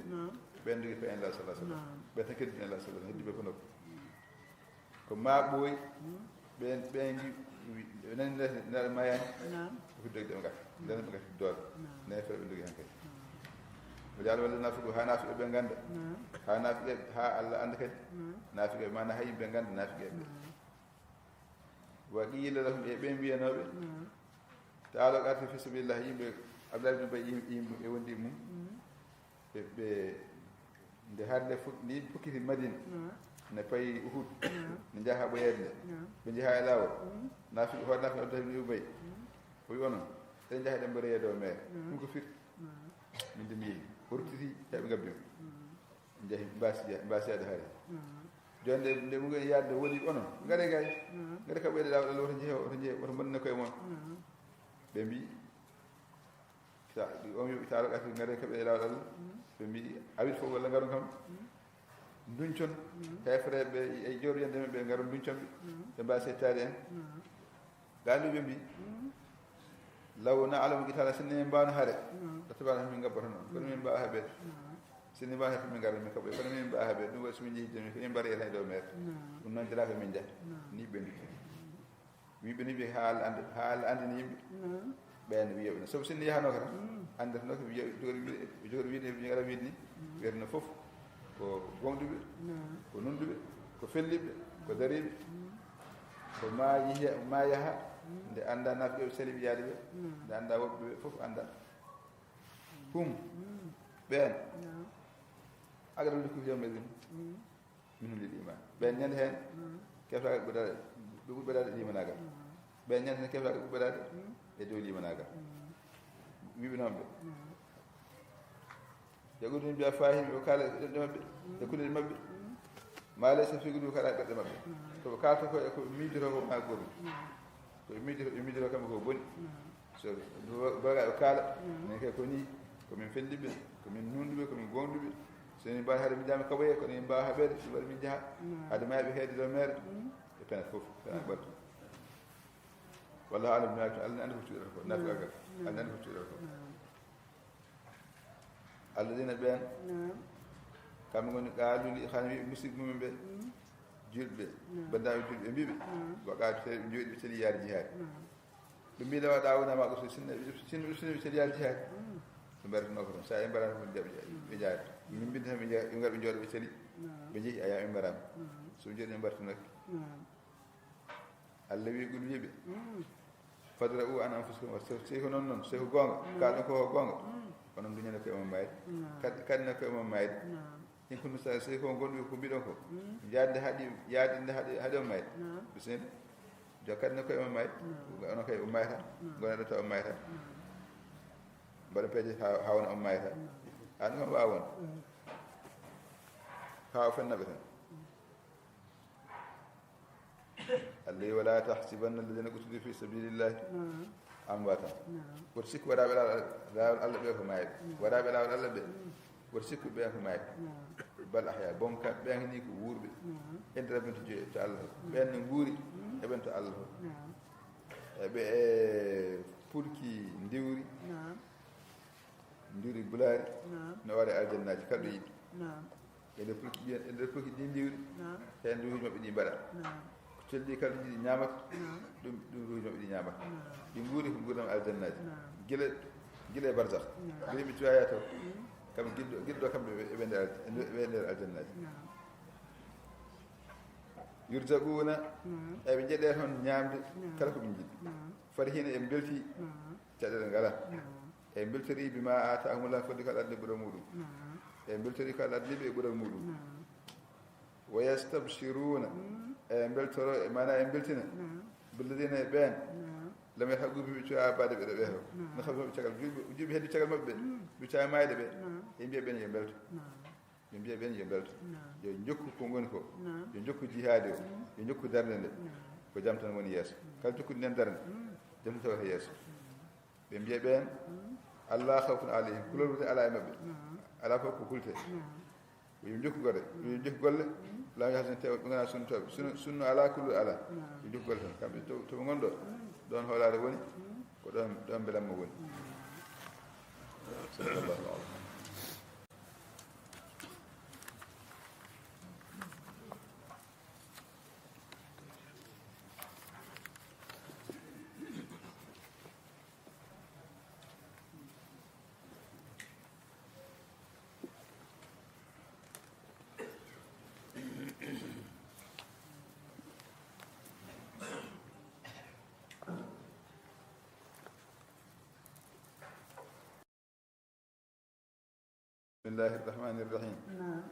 ɓen ndogi pay en la sallallahu alaihi wasallam. Ɓe tan keddi en la sallallahu alaihi wasallam, heddi ɓe ko nokku. Ko maa ɓooyi, ɓen, ɓen ngi, wi-, ɓe nani nder, nder mayani, ko fidde ɓe ngati. Nden ɓe ngati doole. Nani fere ɓe ndogi hankadi. O jaala walla nafiqu, haa nafiqe ɓe ngannda. Haa nafiqe, haa Allah annda kadi. Nafiqe, maana haa yimɓe ngannda nafiqe ɓe. Wa qila lahum, e ɓen wiyanooɓe, taala artu fi sabilillah, yimɓe Abdullah ibn Ubay, yim-, yimɓe e wondi mum, ɓe, ɓe, nde harde fu-, ni fukkiti Madina, ne payi Uhud, ne njaha ɓoyeede nde, ɓe njaha e laawol, nafi, hoore nafi Abdullah ibn Ubay, o wi onon, eɗen njaha eɗen mbaroya dow meere, ɗum ko firti, min de mi yehi, o ruttiti, tawi ɓe ngabbi mo. Njahi, mbaasi, mbaasi yaade haare. Jooni nde, nde mumen yaade woni onon. Ngare gay. Ngare kaɓɓoyde laawol Allah, woto njehe, woto njehe, woto mbonne koye mon. Ɓe mbi, sa, on yoɓi taala gati, ngare kaɓɓoyde laawol Allah. Ɓe mbi, awit fof walla ngaron kam. Duncon. Kay frère ɓe, e jooɗo yande men ɓe ngaron duncon ɓe. Ɓe mbaasi yettaade en. Gaaluuɓe mbi, law na alamu qitaala, sinno min mbaawno hare, la tabaana min ngabbotono on. Kono min mbaawa haɓeede. Sinno min mbaawa hare, min ngara min kaɓɓoya. Kono min mbaawa haɓeede. Ɗum waɗi so min njehi jooni, ko min mbaroya tan e dow meere. Ɗum noon jala ko min njaha. Ni ɓe ndutti. Wiɓe ni ɓe haa Allah annda, haa Allah anndini yimɓe. Ɓeen wiyoɓe no. Sabu sinno yahanoo kata, anndata no ko wiya, jogori wiide, jogori wiide, ɓe ngara wiide ni. Wiyata no fof ko gooŋɗuɓe, ko nunɗuɓe, ko felliɓe, ko dariiɓe. Ko maa yihe-, maa yaha, nde annda nafiqe ɓe saliɓe yaade ɓe, nde annda woɓɓe ɓe fof annda. Hum, ɓeen, aqrabu lil kufri yawma idin minhum lil iman. Ɓeen ñande heen, keftaaka ɓe ɓurdaade, ɓe ɓuri ɓurdaade limanaagal. Ɓeen ñande heen, keftaaka ɓe ɓurdaade e dow limanaagal. Wiɓe noon ɓe. Yaquluna bi afwahihim, ɓe kaala e ɗemɗe maɓɓe, e kullel maɓɓe. Ma laysa fi qulubihim, ko alaa e ɓerɗe maɓɓe. Ko ɓe kaalata ko e ko ɓe miijoto ko maa gootum. Ko ɓe miijoto, ɓe miijoto kamɓe ko boni. So baraga ɓe kaala, min kay ko nii, ko min felliɓe, ko min nunɗuɓe, ko min gooŋɗuɓe. So min mbaawi haɗde min jaami kaɓoye, kono min mbaawa haɓeede, so mbaɗi min njaha. Haade maa ɓe heedi ɗo meere, ɓe penat fof, penat ɓaltu. Wallahu a'lam bima yaktumun, Allah ne anndi ko cuuɗata ko, nafiqaagal. Allah ne anndi ko cuuɗata ko. Alladina ɓeen, kamɓe ngoni qaalu li ikhwanihim, wiɓe musidɓe mumen ɓe, julɓe, banndiraaɓe julɓe, ɓe mbiɓe, wa qaalu, tawi ɓe njooɗi, ɓe celi yaade jihaade. Ɓe mbi, law ata'una ma qutilu, sinno, sinno, sinno ɓe celi yaade jihaade. Ɓe mbartano ko tan, so en mbaraama ko jaɓe, ɓe jaade. Min mbinta tan ɓe njaha, ɓe ngara ɓe njooɗo, ɓe celi, ɓe njehi, aya, min mbaraama. So ɓe njooɗi, min mbartanoke. Allah wi, qul, wiɓe, fadra'u an anfusikum, so, so ko noon, noon, so ko goonga, kaalɗon ko, ko goonga, onon duñane koye mon maayde. Kad-, kaɗne koye mon maayde. In kuntum sa-, so ko gonɗuɓe ko mbiɗon ko, yaadde haɗi, yaadde haɗi, haɗi on maayde. Bisimilla. Jo, kaɗne koye mon maayde. Onon kay on maayata. Gonɗo taw on maayata. Mbaɗa peeje ha, ha wona on maayata. An ɗum waawa won. Ha o fenna ɓe tan. Allah wi, wala tahsibanna alladhina qutilu fi sabilillahi amwatan. Woto sikku waɗaaɓe laawol, laawol Allah ɓe ko maayɓe. Waɗaaɓe laawol Allah ɓe, woto sikku ɓe ko maayɓe. Bal ahya, bon kam ɓen ni ko wuurɓe. Inda rabbihim, to je-, to Allah. Ɓen ne nguuri, e ɓen to Allah. E ɓe e pulki ndiwri. Nduri bulaari. Naam. No waɗa aljannaaji kala ɗo yiɗi. Naam. E nder pulki ɗi, e nder pulki ɗi ndiwri. Naam. Heen ruuhuuji maɓɓe ɗi mbaɗa. Naam. Ko colli kala ɗi ñaamata. Naam. Ɗum, ɗum ruuhuuji maɓɓe ɗi ñaamata. Naam. Ɗi nguuri ko nguurndam aljannaaji. Naam. Gila, gila e barzakh. Naam. Gila ɓe cuwaa yaatoo. Kam gila ɗo, gila ɗo kamɓe ɓe, ɓe nder alj-, ɓe nder aljannaaji. Naam. Yurzaquuna. Naam. Eɓe njeɗee toon ñaamde. Naam. Kala ko ɓe njiɗi. Naam. Farihiina, eɓe mbeltii. Naam. Caɗeele ngalaa. Naam. E mbeltori bima aatahumullah, fodde ko Allah addi ɓural muɗum. Naam. E mbeltori ko Allah addi ɓe e ɓural muɗum. Naam. Wa yastabshiruna. Mm. E mbeltoro, e maana e mbeltina. Naam. Billadina e ɓeen. Naam. Lam yalhaqu bihim, ɓe cuwaa baade ɓe ɗo ɓe ɗo. Naam. No xam ɓe caggal, juuɓe, juuɓe heddi caggal maɓɓe ɓe. Mm. Ɓe cuwaa maayde ɓe. Naam. E mbiya ɓeen yo mbelto. Naam. Yo mbiya ɓeen yo mbelto. Naam. Yo njokku ko ngoni ko. Naam. Yo njokku jihaade o. Mm. Yo njokku darnde nde. Naam. Ko jam tan woni yeeso. Mm. Kala jokkude nden darnde. Mm. Jam tan tawata yeeso. Mm. Ɓe mbiya ɓeen, "Allaa khawfun alayhim, kulol woni alaa e maɓɓe." Alaa fof ko kulte. Yo njokku golle, yo njokku golle, Laamu yahata tew ɓe ngana sunnotooɓe. Sunno, sunno ala, kullu ala. Ɓe jokki golle tan. Kamɓe to, to ɓe ngonɗo, ɗon hoolaare woni, ko ɗon, ɗon mbelamma woni. Sallallahu alaihi. بسم الله الرحمن الرحيم. نعم.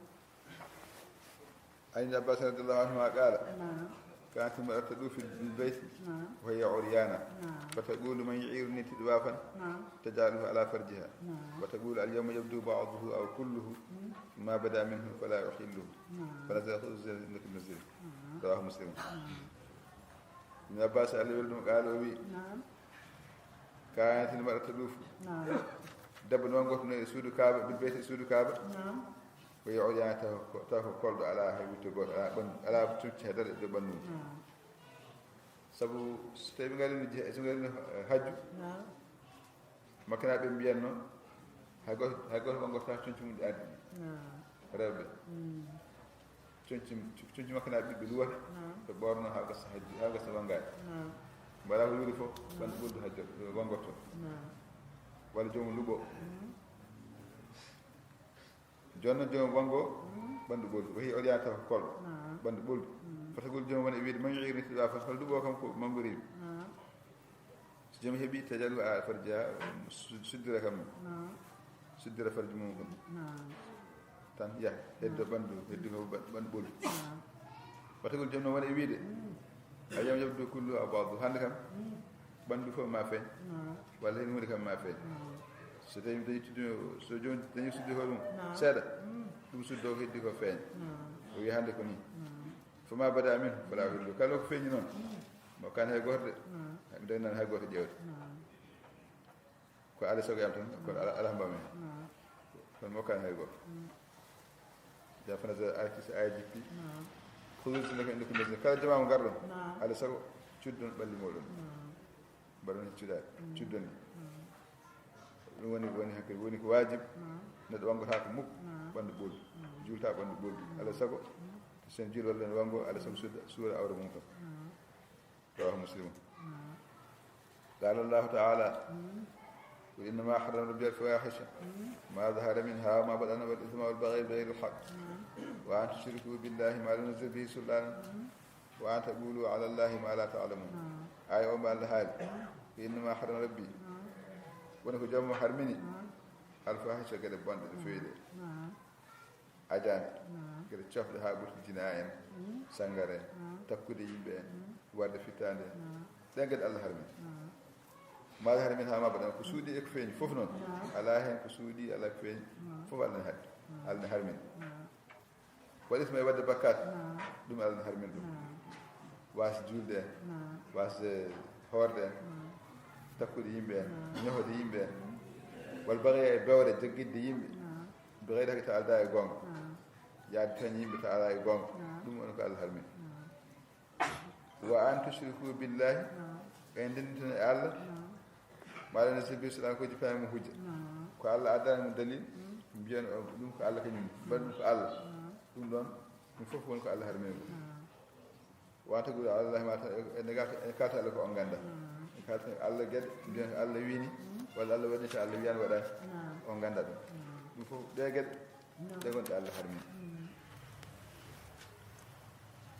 عن ابن عباس رضي الله عنهما قال: نعم. كانت المرأة تطوف بالبيت، نعم، وهي عريانة، نعم، فتقول: "من يعيرني طوافا؟" نعم. تجعله على فرجها، نعم، وتقول: "اليوم يبدو بعضه أو كله، مم، ما بدا منه فلا أحله." نعم. فنزل: "خذوا زينتكم عند المسجد." نعم. رواه مسلم. نعم. Ibn Abbas, Allah welɗum, قال, o wi: نعم. كانت المرأة تطوف. نعم. Debbo no wanngoto no e suudu Kaaba, bil bayti e suudu Kaaba. نعم. Ko yo o yaha taw ko, taw ko kolɗo, alaa hay witte gooto, alaa ɓandu, alaa cucci hay dara e dow ɓandu mum. نعم. Sabu so tawi ɓe ngarii no je-, so ngarii no, eh, hajju, نعم, Makkanaaɓe ɓe mbiyatno, hay gooto, hay gooto ɓanngortaa conci mum ɗi addi. نعم. Rewɓe. مم. Conci, conci Makkanaaɓe ɓiɓɓe luwata, نعم, ɓe ɓoorno haa gasa hajju, haa gasa wanngaade. نعم. Mbaɗa ko luuri fof, نعم, ɓandu ɓoldu hajjo, ɓe wanngorto. نعم. Walla joomum luɓo. مم. Jooni noon, joomum wanngo, mm, ɓandu ɓoldu. O heɓi o yaata ko kolɗo. Naam. Ɓandu ɓoldu. Mm. Fotagol joomum woni e wiide: "Man yu'iruni tiwafan?" Hol luɓo kam ko manngoriiɓe? Naam. So joomum heɓi, tajalu a farja, su-, suddira kam. Naam. Suddira farji mum kam. Naam. Tan yaha, heddo, naam, ɓandu, heddi ko ɓa-, ɓandu ɓoldu. Naam. Fotagol joomum woni e wiide: Mm. "Al yawma yabdu kullu aw ba'du." Hannde kam, mm, ɓandu fof ma feeñ. Naam. Walla heen huunde kam ma feeñ. Naam. So tawi mi dañi tuddu, so jooni dañi suddi hoore mum, naam, seeɗa, mm, ɗum suddo ko heddi ko feeñ. Naam. O wiya hannde ko nii. Naam. Fama bada min fala uhillu. Kala ko feeñi noon, mm, mo kan hay gooto de. Naam. Mi dañnan hay gooto ƴeewde. Naam. Ko Alla sago yam tan, ko, mm, Alla, Alla mbami. Naam. Kono mo kan hay gooto. Mm. Ja fana sa arti sa aya jippi. Naam. Khudhu zinatakum inda kulli masjid. Kala jama mo ngarɗon, naam, Alla sago cuddon ɓalli moɗon. Naam. Mbaɗon heen cuɗaari, mm, cuddon. Mm. Ɗum woni, woni hakkille, woni ko waajib. Mm. Neɗɗo wanngotaako mukk, mm, ɓandu ɓoldu. Mm. Juulta ɓandu ɓoldu. Mm. Alla sago, mm, so en juulii walla en wanngo, Alla sago suuda, suura awra mum kam. Mm. Rawahu Muslimun. Mm. Qala Allahu taala, mm, "Qul innama harrama rabbi al-fawahisha, mm, ma zahara minha wa ma batana wal ithma wal baghy bi ghayri al-haqq, mm, wa an tushriku billahi ma lam yunzil bihi sultanan." Mm. "Wa an taqulu ala Allahi ma la ta'lamun." Naam. Aaya o mbo Alla haali. Naam. "Innama harrama rabbi." Naam. Woni ko joomum harmini. Naam. "Al-fahisha," geɗe bonɗe ɗe feewi ɗe. Naam. Ajaani. Naam. Geɗe cofɗe haa ɓurti, jinaa en, mm, sangara en, naam, takkude yimɓe en, mm, waɗde fittaande en. Naam. Ɗen geɗe Alla harmini. Naam. "Ma zahara minha wa ma batana," ko suuɗi e ko feeñi fof noon. Naam. Alaa heen ko suuɗi, alaa ko feeñi. Naam. Fof Alla ne haɗi. Naam. Alla ne harmini. Naam. Waɗi so may waɗde bakkaat, naam, ɗum Alla ne harmini ɗum. Naam. Waasde juulde en, naam, waasde hoorde en, naam, takkude yimɓe en, naam, ñohde yimɓe en. Mm. Wal bagaya e bewre, jaggitde yimɓe. Naam. Bi gayri haqqi, tawa aldaa e goonga. Naam. Yaade tan yimɓe tawa alaa e goonga. Naam. Ɗum woni ko Alla harmini. Naam. Wa an tushriku billahi, naam, ɓe ndendintina e Alla. Naam. Ma lam yunzil bihi sultanan, ko jippaani mo hujja. Naam. Ko Alla addaani mo dalil, mm, mbiyen o ɗum ko Alla kañum, mbaɗi ɗum ko Alla. Naam. Ɗum ɗoon, ɗum fof woni ko Alla harmini ɗum. Naam. Wa an taqulu ala Allahi ma la ta'lamun, en kalta, en kalta Alla ko on nganndaa. Naam. En kalta Alla geɗe, mbiyen ko Alla wiyi nii, mm, walla Alla waɗi nii, so Alla wiyaani waɗaani. Naam. On nganndaa ɗum. Naam. Ɗum fof ɗee geɗe, naam, ɗe ngonɗe Alla harmini. Mm.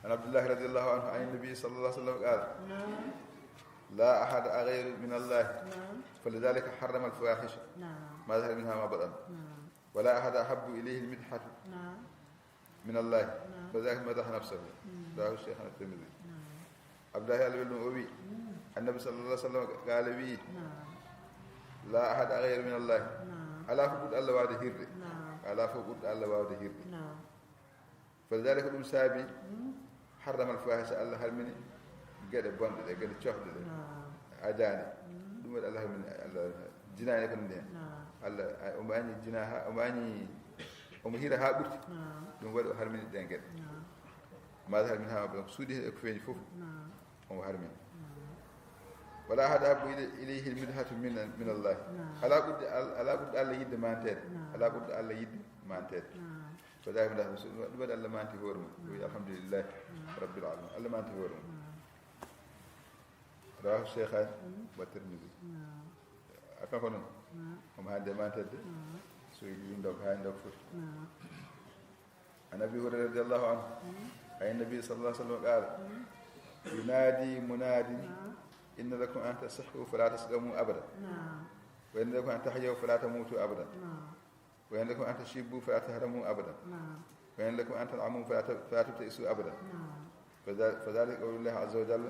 عن عبد الله رضي الله عنه عن النبي صلى الله عليه وسلم قال: نعم. "لا أحد أغير من الله، نعم، فلذلك حرم الفواحش، نعم، ما ظهر منها وما بطن، نعم، ولا أحد أحب إليه المدحة، نعم، من الله، نعم، فلذلك مدح نفسه." مم. رواه الشيخان الترمذي. نعم. Abdullahi, Allah welɗum, o wi, mm, Annabi sallallahu alaihi wasallam قال, wi, نعم، "La ahada aghayru min Allah." نعم. Alaa fof ɓurɗo Allah waawde hirde. نعم. Alaa fof ɓurɗo Allah waawde hirde. نعم. Falidaalika, ko ɗum saabi, mm, harramal fawahisha, Allah harmini geɗe bonɗe ɗe, geɗe cofɗe ɗe. Naam. Ajaani. Mm. Ɗum waɗi Allah harmini, Allah, jinaa e ko nanndi heen. Naam. Allah, a, omo añi jinaa haa, omo añi, omo hira haa ɓurti. Naam. Ɗum waɗi o harmini ɗeen geɗe. Naam. Ma zahara minha wa ma batan, ko suuɗi e ko feeñi fof, omo harmini. Wala ahad ahabbu ilay-, ilayhi al-midhatu min, min Allah. Alaa ɓurɗo Al-, alaa ɓurɗo Allah yiɗde manteede. Alaa ɓurɗo Allah yiɗde manteede. Ko daari ndax ɗum waɗi Allah manti hoore mum. O wi alhamdulillahi rabbil alamin. Allah manti hoore mum. Rawahu Shaykhani wa Tirmidhi. A kanko noon, omo haandi e manteede. So yiɗi ɗum ɗo, ko haandi ɗo foti. عن أبي هريرة رضي الله عنه عن النبي صلى الله عليه وسلم قال: ينادي مناد: إن لكم أن تصحوا فلا تسقموا أبدا، وإن لكم أن تحيوا فلا تموتوا أبدا، وإن لكم أن تشيبوا فلا تهرموا أبدا، وإن لكم أن تنعموا فلا ت-، فلا تبتئسوا أبدا. فذ-، فذلك قول الله عز وجل: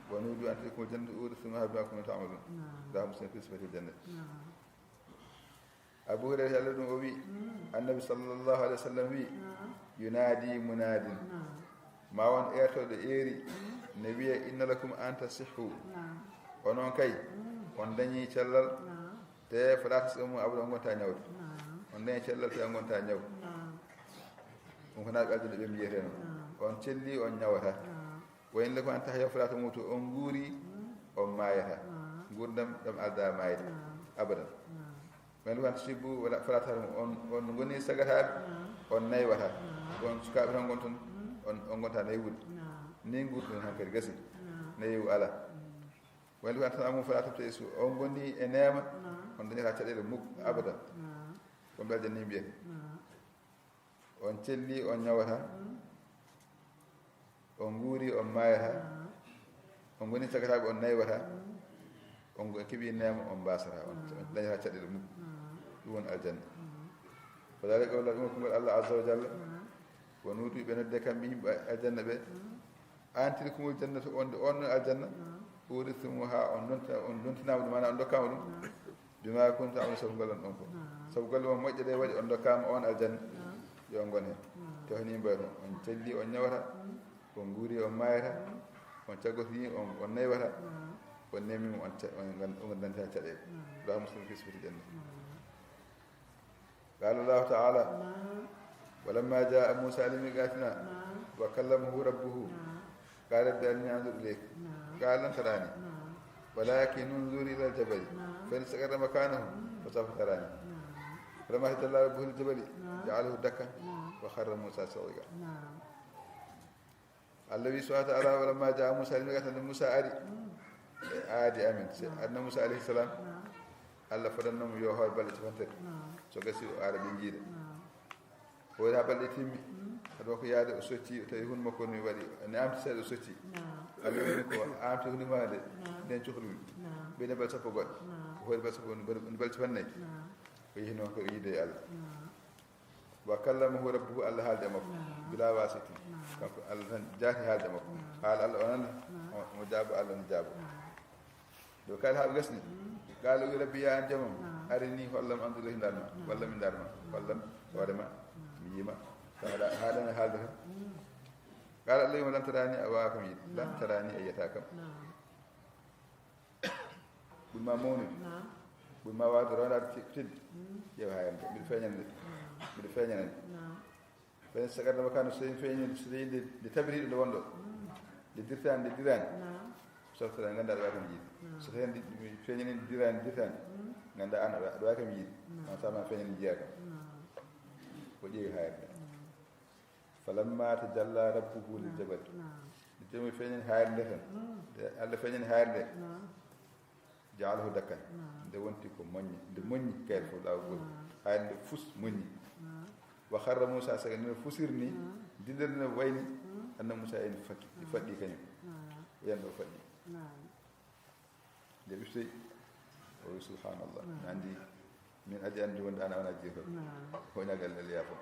ونودوا أن تلكم الجنة أورثتموها بما كنتم تعملون. رواه مسلم في صفة الجنة. Abu Hurayra, Allah ɗum o wi, Annabi sallallahu alaihi wasallam wi: "Yunadi munadin." Ma won eertooɗo eeri, ne wiya: "Inna lakum an tasihhu." Onon kay, on dañi cellal, te fala tasqamu abada, on ngonta ñawde. On dañi cellal, te on ngonta ñaw. Ɗum ko naaɓe aljanna ɓe mbiyetee noon. On celli, on ñawata. Wa in lakum an tahyaw fala tamutu, on nguuri, on maayata. Nguurndam ɗam aldaa maayde abadan. Wa in lakum an tashibbu wala fala tahramu, on, on ngoni sagataaɓe, on naywata. On sukaaɓe tan ngonton, on, on ngonta naywude. Ni nguurton hankadi gasi. Naywu ala. Wa in lakum an tan'amu fala tabta'isu, on ngoni e neema, on dañata caɗeele muk abadan. Ko ɓe aljanna ni mbiyata. On celli, on ñawata. On nguuri, on maayata. On ngoni sagataaɓe, on naywata. On ngo-, keɓi neema, on mbaasata. On, on dañata caɗeele muk. Ɗum woni aljanna. Fa dalika, walla ɗum ko konngol Allah azza wa jalla. Wa nuudu, ɓe nodde kamɓe yimɓe aljanna ɓe. An tilkumul jannatu, on de on aljanna. Uritumuha, on donta-, on dontinaama ɗum, maanaam on ndokkaama ɗum. Bima kuntum ta'malun, sabu golle mon ɗon ko. Sabu golle mon moƴƴe ɗe waɗi on ndokkaama on aljanna. Yo on ngon heen. Te honi mbayru, on celli, on ñawata, on nguuri, on maayata, on caggotini, on, on naywata, on nemi on ca-, on ngan-, on nganndanta caɗeele. Rawahu Muslim fi sifati janna. قال الله تعالى: ولما جاء موسى لميقاتنا وكلمه ربه قال رب أرني أنظر إليك قال لن تراني ولكن انظر إلى الجبل فإن استقر مكانه فسوف تراني فلما تجلى ربه للجبل جعله دكا وخر موسى صعقا. Allah wi subhanahu wa ta'ala: "Walamma jaa Musa limiqatina", nde Musa ari e aadi amen. Se aduna Musa alayhi salam, Allah fodanno mo yo hoore balɗe capantati. So gasi o ara ɓe jiida. O woni ha balɗe timmi. Haɗa ko yaade o sotti, o tawi hunde makko ni waɗi, ne amti seeɗa o sotti. Allah wi ko amti hunde ma de, nden cohli. Ɓeyde balɗe sappo goɗɗe. O hoori balɗe sappo, woni balɗe, woni balɗe capannayyi. O yehi noon ko o yiide e Allah. Wa kallamahu rabbuhu, Allah haalde e makko. Bila wasitin. Kanko Allah tan jaati haalde e makko. Haala Allah o nana, o, o jaabo, Allah ne jaabo. Do kaali haa ɓe gasni. Qaala wi: "Rabbi, ya an jamam, arini, hollam, anzur ilayhi, ndaar ma. Wallam, mi ndaar ma. Hollam hoore ma, mi yiima." Ka haala, haala ne haalde tan. Qaala Allah wi mo: "Lan tarani, a waawaa kam yiide. Lan tarani, a yiyataa kam." Ɓuri ma mawnude. Ɓuri ma waawde rondaade te-, teddi. Ƴeew haa yande. Mbiɗa feeñande. Mbiɗa feeñande. Fa in istaqarra makaanahu, so tawi feeñi, so tawi nde, nde tabiriiɗo nde wonɗo. Nde dirtaani, nde diraani. Softata, nganndaa aɗa waawi kam yiide. So tawi nde feeñani, nde diraani, nde dirtaani. Nganndaa aan aɗa, aɗa waawi kam yiide. On sama feeñani, njiyaa kam. O ƴeewi haa yande. Falamma tajalla rabbuhu lil jabal. Nde joomum feeñani haayre nde tan. Nde Allah feeñani haayre nde. Ja'alahu dakkan. Nde wonti ko moññe. Nde moññi kayre fof laawol gootol. Haayre nde fus moññi. Wa kharra Musa sa'iqa, nde fusiri ni, dillere nde wayni, Annabi Musa ene fakki, faɗɗi kañum. O yani ɗo faɗɗi. Nde ɓiftoyi, o wi: "Subhanallah." Mi anndi, min addi anndi wonde an a wona jiifa. Hoynagal e liyaafo.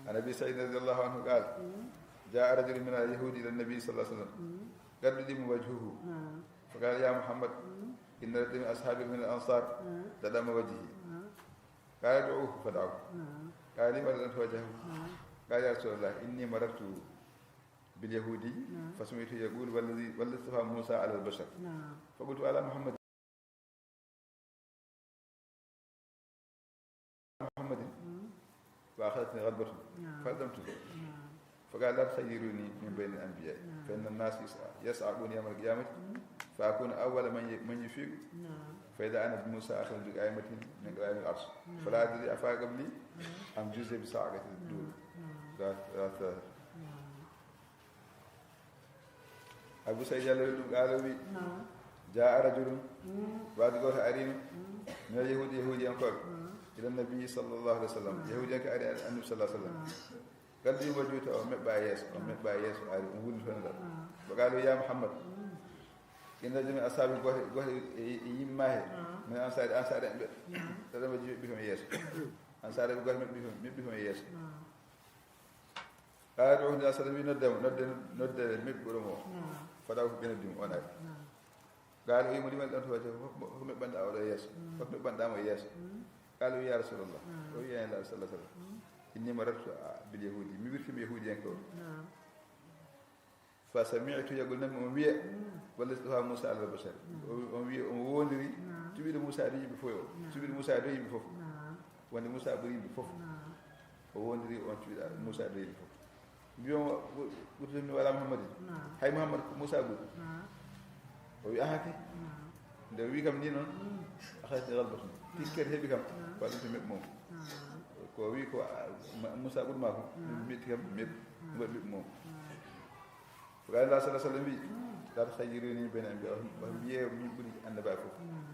عن أبي سعيد رضي الله عنه قال: جاء رجل من اليهود إلى النبي صلى الله عليه وسلم قد أدم وجهه فقال: يا محمد، إن رجلا من أصحابك من الأنصار ددم وجهي. قال: ادعوه فدعوه. قال: لم تدم وجهه؟ قال: يا رسول الله، إني مررت باليهودي فسمعته يقول: والذي، والذي اصطفى موسى على البشر. فقلت: على محمد، محمد. فأخذتني غضبة نعم. فألزمته. نعم. فقال: لا تخيروني من بين الأنبياء، نعم. فإن الناس يصعقون يوم القيامة، فأكون أول من ي- من يفيق، نعم. فإذا أنا بموسى آخذ بقائمة من قوائم العرش، نعم. فلا أدري أفاق قبلي نعم. أم جزي بصعقة الدود. نعم. ثلاثة، ثلاثة. نعم. Abu Saïd, Yalla welɗum, qaala, o wi: نعم. جاء رجل, مم. waade gooto ariino, مم. من اليهود, Yahuudiyankooɓe, نعم. إلى النبي صلى الله عليه وسلم. نعم. Yahuudiyanke ari Annabi صلى الله عليه وسلم. نعم. قد يوجهت, o meɓɓaa yeeso, o meɓɓaa yeeso, ari, o wullitono ngal. نعم. وقالوا: يا محمد, مم. إن رجلا أصابه قوة, قوة, e, e yimma he, نعم. من الأنصار, Ansaare en ɓe, نعم. ɗaɗa maji meɓɓi toon yeeso. Ansaare ɓe gooto meɓɓi toon, meɓɓi toon yeeso. نعم. قال: روح النبي صلى الله عليه وسلم, nodde mo, nodde, nodde meɓɓuɗo mo. نعم. Fada ko ɓe noddi mo, on ari. نعم. قال: o wi mo: لمن أنت واجهته, ko meɓɓanɗaa oɗo yeeso? Ko meɓɓanɗaa mo e yeeso? مم. قال: يا رسول الله. نعم. O wi: يا رسول الله صلى الله عليه وسلم, مم. إني مررت باليهودي, mi wirtiima Yahuudiyanke o. نعم. فسمعت يقول, nanmi omo wiya: مم. والذي اصطفى موسى على البشر. O wi, omo wiya, omo woondiri نعم. cuɓiiɗo Muusaa dow yimɓe fof o. نعم. Cuɓiiɗo Muusaa dow yimɓe fof. نعم. Wonde Muusaa ɓuri yimɓe fof. نعم. O woondiri on cuɓiiɗo Muusaa dow yimɓe fof. Mbiyo mo, ɓurtotmi ولا محمد. نعم. Hay Muhammad ko Muusaa ɓuri. نعم. O wi: aha kay. نعم. Nde o wi kam ni noon, مم. أخذتني غضبة. Tikkere heɓi kam. نعم. Ko ɗum to meɓɓi mo. نعم. Ko o wi ko, ah, Ma-, Muusaa ɓuri maa ko. Ɗum metti kam, meɓ-, mbaɗi meɓɓi mo. نعم. Ko قال الله صلى الله عليه وسلم wi: مم. لا تخيروني بين الأنبياء. Wata mbiyee min ɓuri annabaaɓe fof. نعم.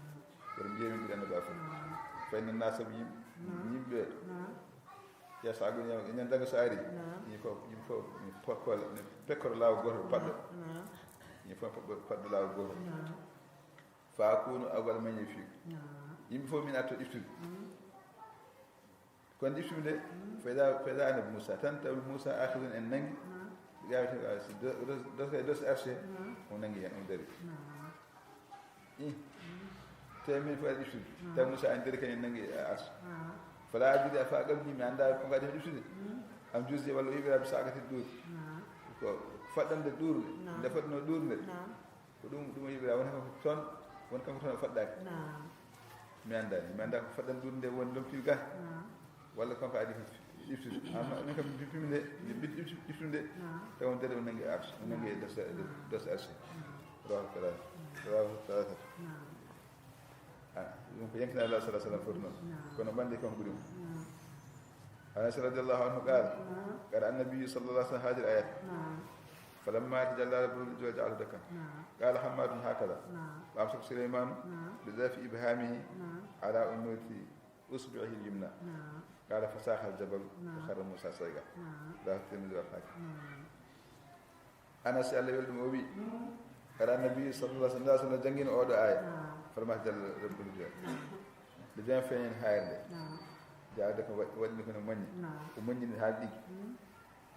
Wata mbiyee min ɓuri annabaaɓe fof. نعم. فإن الناس, yim-, yimɓe, نعم. يصعقون يوم, ñande darnga so ari, نعم. yimɓe fof, yimɓe fof, ko, ko, pekkoro laawol gooto paɗɗo. نعم. Yimɓe fof paɗɗo, paɗɗo laawol gooto. نعم. فأكون أول من يفيق. نعم. Yimɓe fof min arto iftude. مم. Kono iftude nde, فإذا, فإذا أنا بموسى, tan tawi Muusaa aakhidun, en nanngi. نعم. Ɓe ƴaawete, ah, si do-, dos-, dos-, dos arse, نعم. o nanngi heen, o dari. نعم. Ih, te min fof aɗa iftude. نعم. Tawi Muusaa en dari, kañum nanngi arse. نعم. فلا أدري أفأقبلني, mi anndaa ko ngadi heen iftude. مم. أم جزي, walla o yiɓira بصعقة الدود. نعم. Ko faɗɗannde ɗuurnde. نعم. Nde faɗɗannoo ɗuurnde. نعم. Ko ɗum, ɗum o yiɓira, woni ko toon, woni kanko toon o faɗɗaaki. نعم. Mi anndaani. Mi anndaa ko faɗɗannde ɗuurnde woni lomtiiɗo ga. نعم. Walla kanko adi ko iftude. Amma min kam, mi piimi nde, mi ɓiɗɗo iftu-, iftude. نعم. Tawi on dere o nanngi arse, o nanngi dos, dos arse. نعم. رواه الثلاثة. رواه الثلاثة. نعم. Ah, ɗum ko yankinaa Allah صلى الله عليه وسلم foti noon. نعم. Kono ɓannde kanko ɗum. نعم. أنس رضي الله عنه قال: نعم. قرأ النبي صلى الله عليه وسلم هذه الآيات. نعم. فلما تجلى ربه للجبل جعله دكا. نعم. قال حماد: هكذا. نعم. وأمسك سليمان نعم. بذراع إبهامه نعم. على أنملة إصبعه اليمنى. نعم. قال فصاخ الجبل نعم. وخر موسى صعقا. نعم. رواه الترمذي والحاكم. نعم. Anas, Yalla welɗum, o wi: مم. قرأ النبي صلى الله عليه وسلم, Nulaaɗo صلى الله عليه وسلم janngino oɗo aaya. نعم. فلما تجلى ربه للجبل. Nde jom feeñani haayre nde. نعم. Jaalde ko wa-, waɗi ko no moƴƴi. نعم. O moƴƴini haa ɗiggi. مم.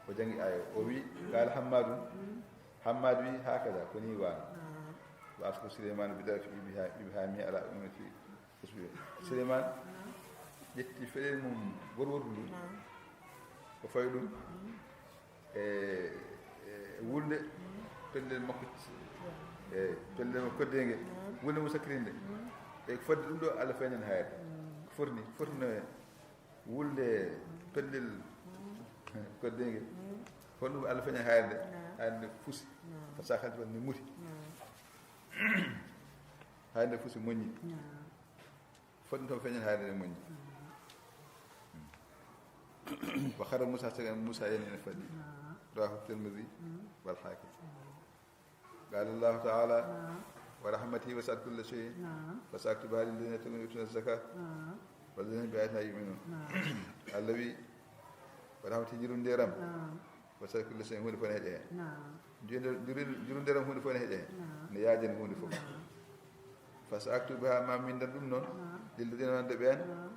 O janngi aaya o. O wi: قال حماد. مم. Hammaad wi: هكذا, ko nii waano. نعم. وأمسك سليمان بذراع إبها-، إبهامه على أنملة إصبعه. Suleymaan نعم. ƴetti feɗel mum worwordu ndu. نعم. O fawi ɗum مم. e, e wulde مم. pellel makko, نعم. e pellel makko koddeengal. نعم. Wulde mum sakkitiinde. مم. E ko fodde ɗum ɗo, Allah feeñani haayre. مم. Ko foti ni, foti no wulde pellel مم. koddeengal. مم. Kono ɗum Allah feeñani haayre nde. نعم. Haayre nde fusi. نعم. Ko saakal nde muti. نعم. Haayre nde fusi, moƴƴi. نعم. Foti ɗum tan feeñani haayre nde moƴƴi. نعم. وخر موسى صعقا, Muusaa yani ene faɗɗi. نعم. رواه الترمذي مم. والحاكم. نعم. قال الله تعالى: نعم. ورحمتي وسعت كل شيء نعم. فسأكتبها للذين يتقون ويؤتون الزكاة نعم. والذين بآياتنا يؤمنون. نعم. Allah wi: ورحمتي, yurmeende am, نعم. وسعت كل شيء, huunde fof ne heƴa heen. نعم. Yurmeende, yurmeende am, huunde fof ne heƴa heen. نعم. Ne yaajani huunde fof. نعم. فسأكتبها, ma mi winndan ɗum noon, نعم. للذين, wonande ɓeen, نعم.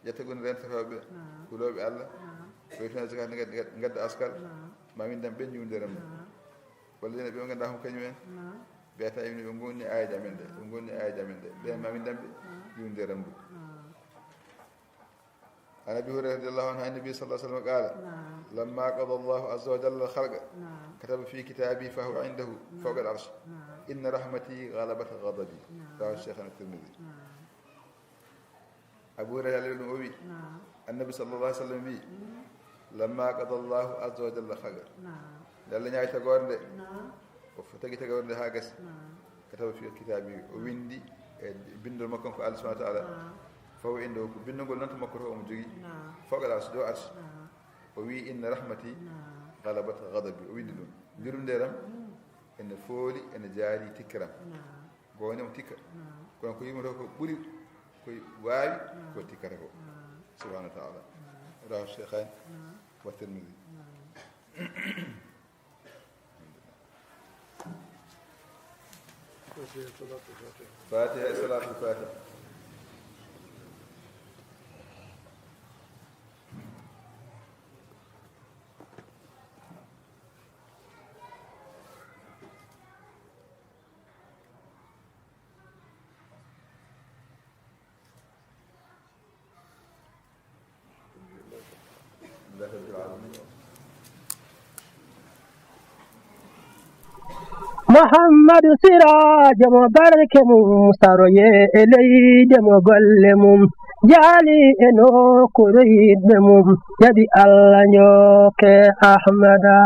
يتقون, rentoto ɓe, نعم. kulooɓe Allah, نعم. ويؤتون الزكاة, ngadda, ngadda askal, نعم. ma mi winndan ɓe, yurmeende am. نعم. والذين, ɓe ɓe nganndu-ɗaa ko kañum en, نعم. بآياتنا يؤمنون, ɓe ngoni e aayaaji amen ɗe, ɓe ngoni e aayaaji amen ɗe, ɓeen ma mi winndan ɓe, نعم. yurmeende am ndu. نعم. عن أبي هريرة رضي الله عنه عن النبي صلى الله عليه وسلم قال: نعم. لما قضى الله عز وجل الخلق نعم. كتب في كتابه فهو عنده فوق نعم. العرش: نعم. إن رحمتي غلبت غضبي. نعم. رواه الشيخان الترمذي. نعم. Abu Hurayra, Alla ɗum o wi, Naam. Annabi sallallahu alaihi wasallam wi, Mm. "Lamma qada Allahu azza wa jalla khayr." Naam. Nde Alla ñaawi tagoore nde, Naam. o f-, tagi tagoore nde haa gasi. Naam. Kataba fi kitabi, o windi e bindol makko ko Allah subhanahu wa ta'ala. Naam. Faw inde o ko bindol ngol non to makko to omo jogi. Naam. Fawqa al-arsh, dow arsh. Naam. O wi, "Inna rahmati Naam. ghalabat ghadabi." O windi ɗum. Yurmde ram Mm. ene fooli, ene jaari tikkiram. Naam. Gooñam tikka. Naam. Kono ko yurmotoo ko ɓuri, ko waawi, Naam. ko tikkata ko. Naam. Subhanahu wa ta'ala. Naam. Rawahu Shaykhayn Naam. wa Tirmidhi. Naam. Fatiha, Salatul Fatiha. Muhammadu Siraajo mo barke mum, saroye e leyde mo golle mum, jaali e nokkuure yiɗɓe mum, jaɓi Allah njooke Ahmada.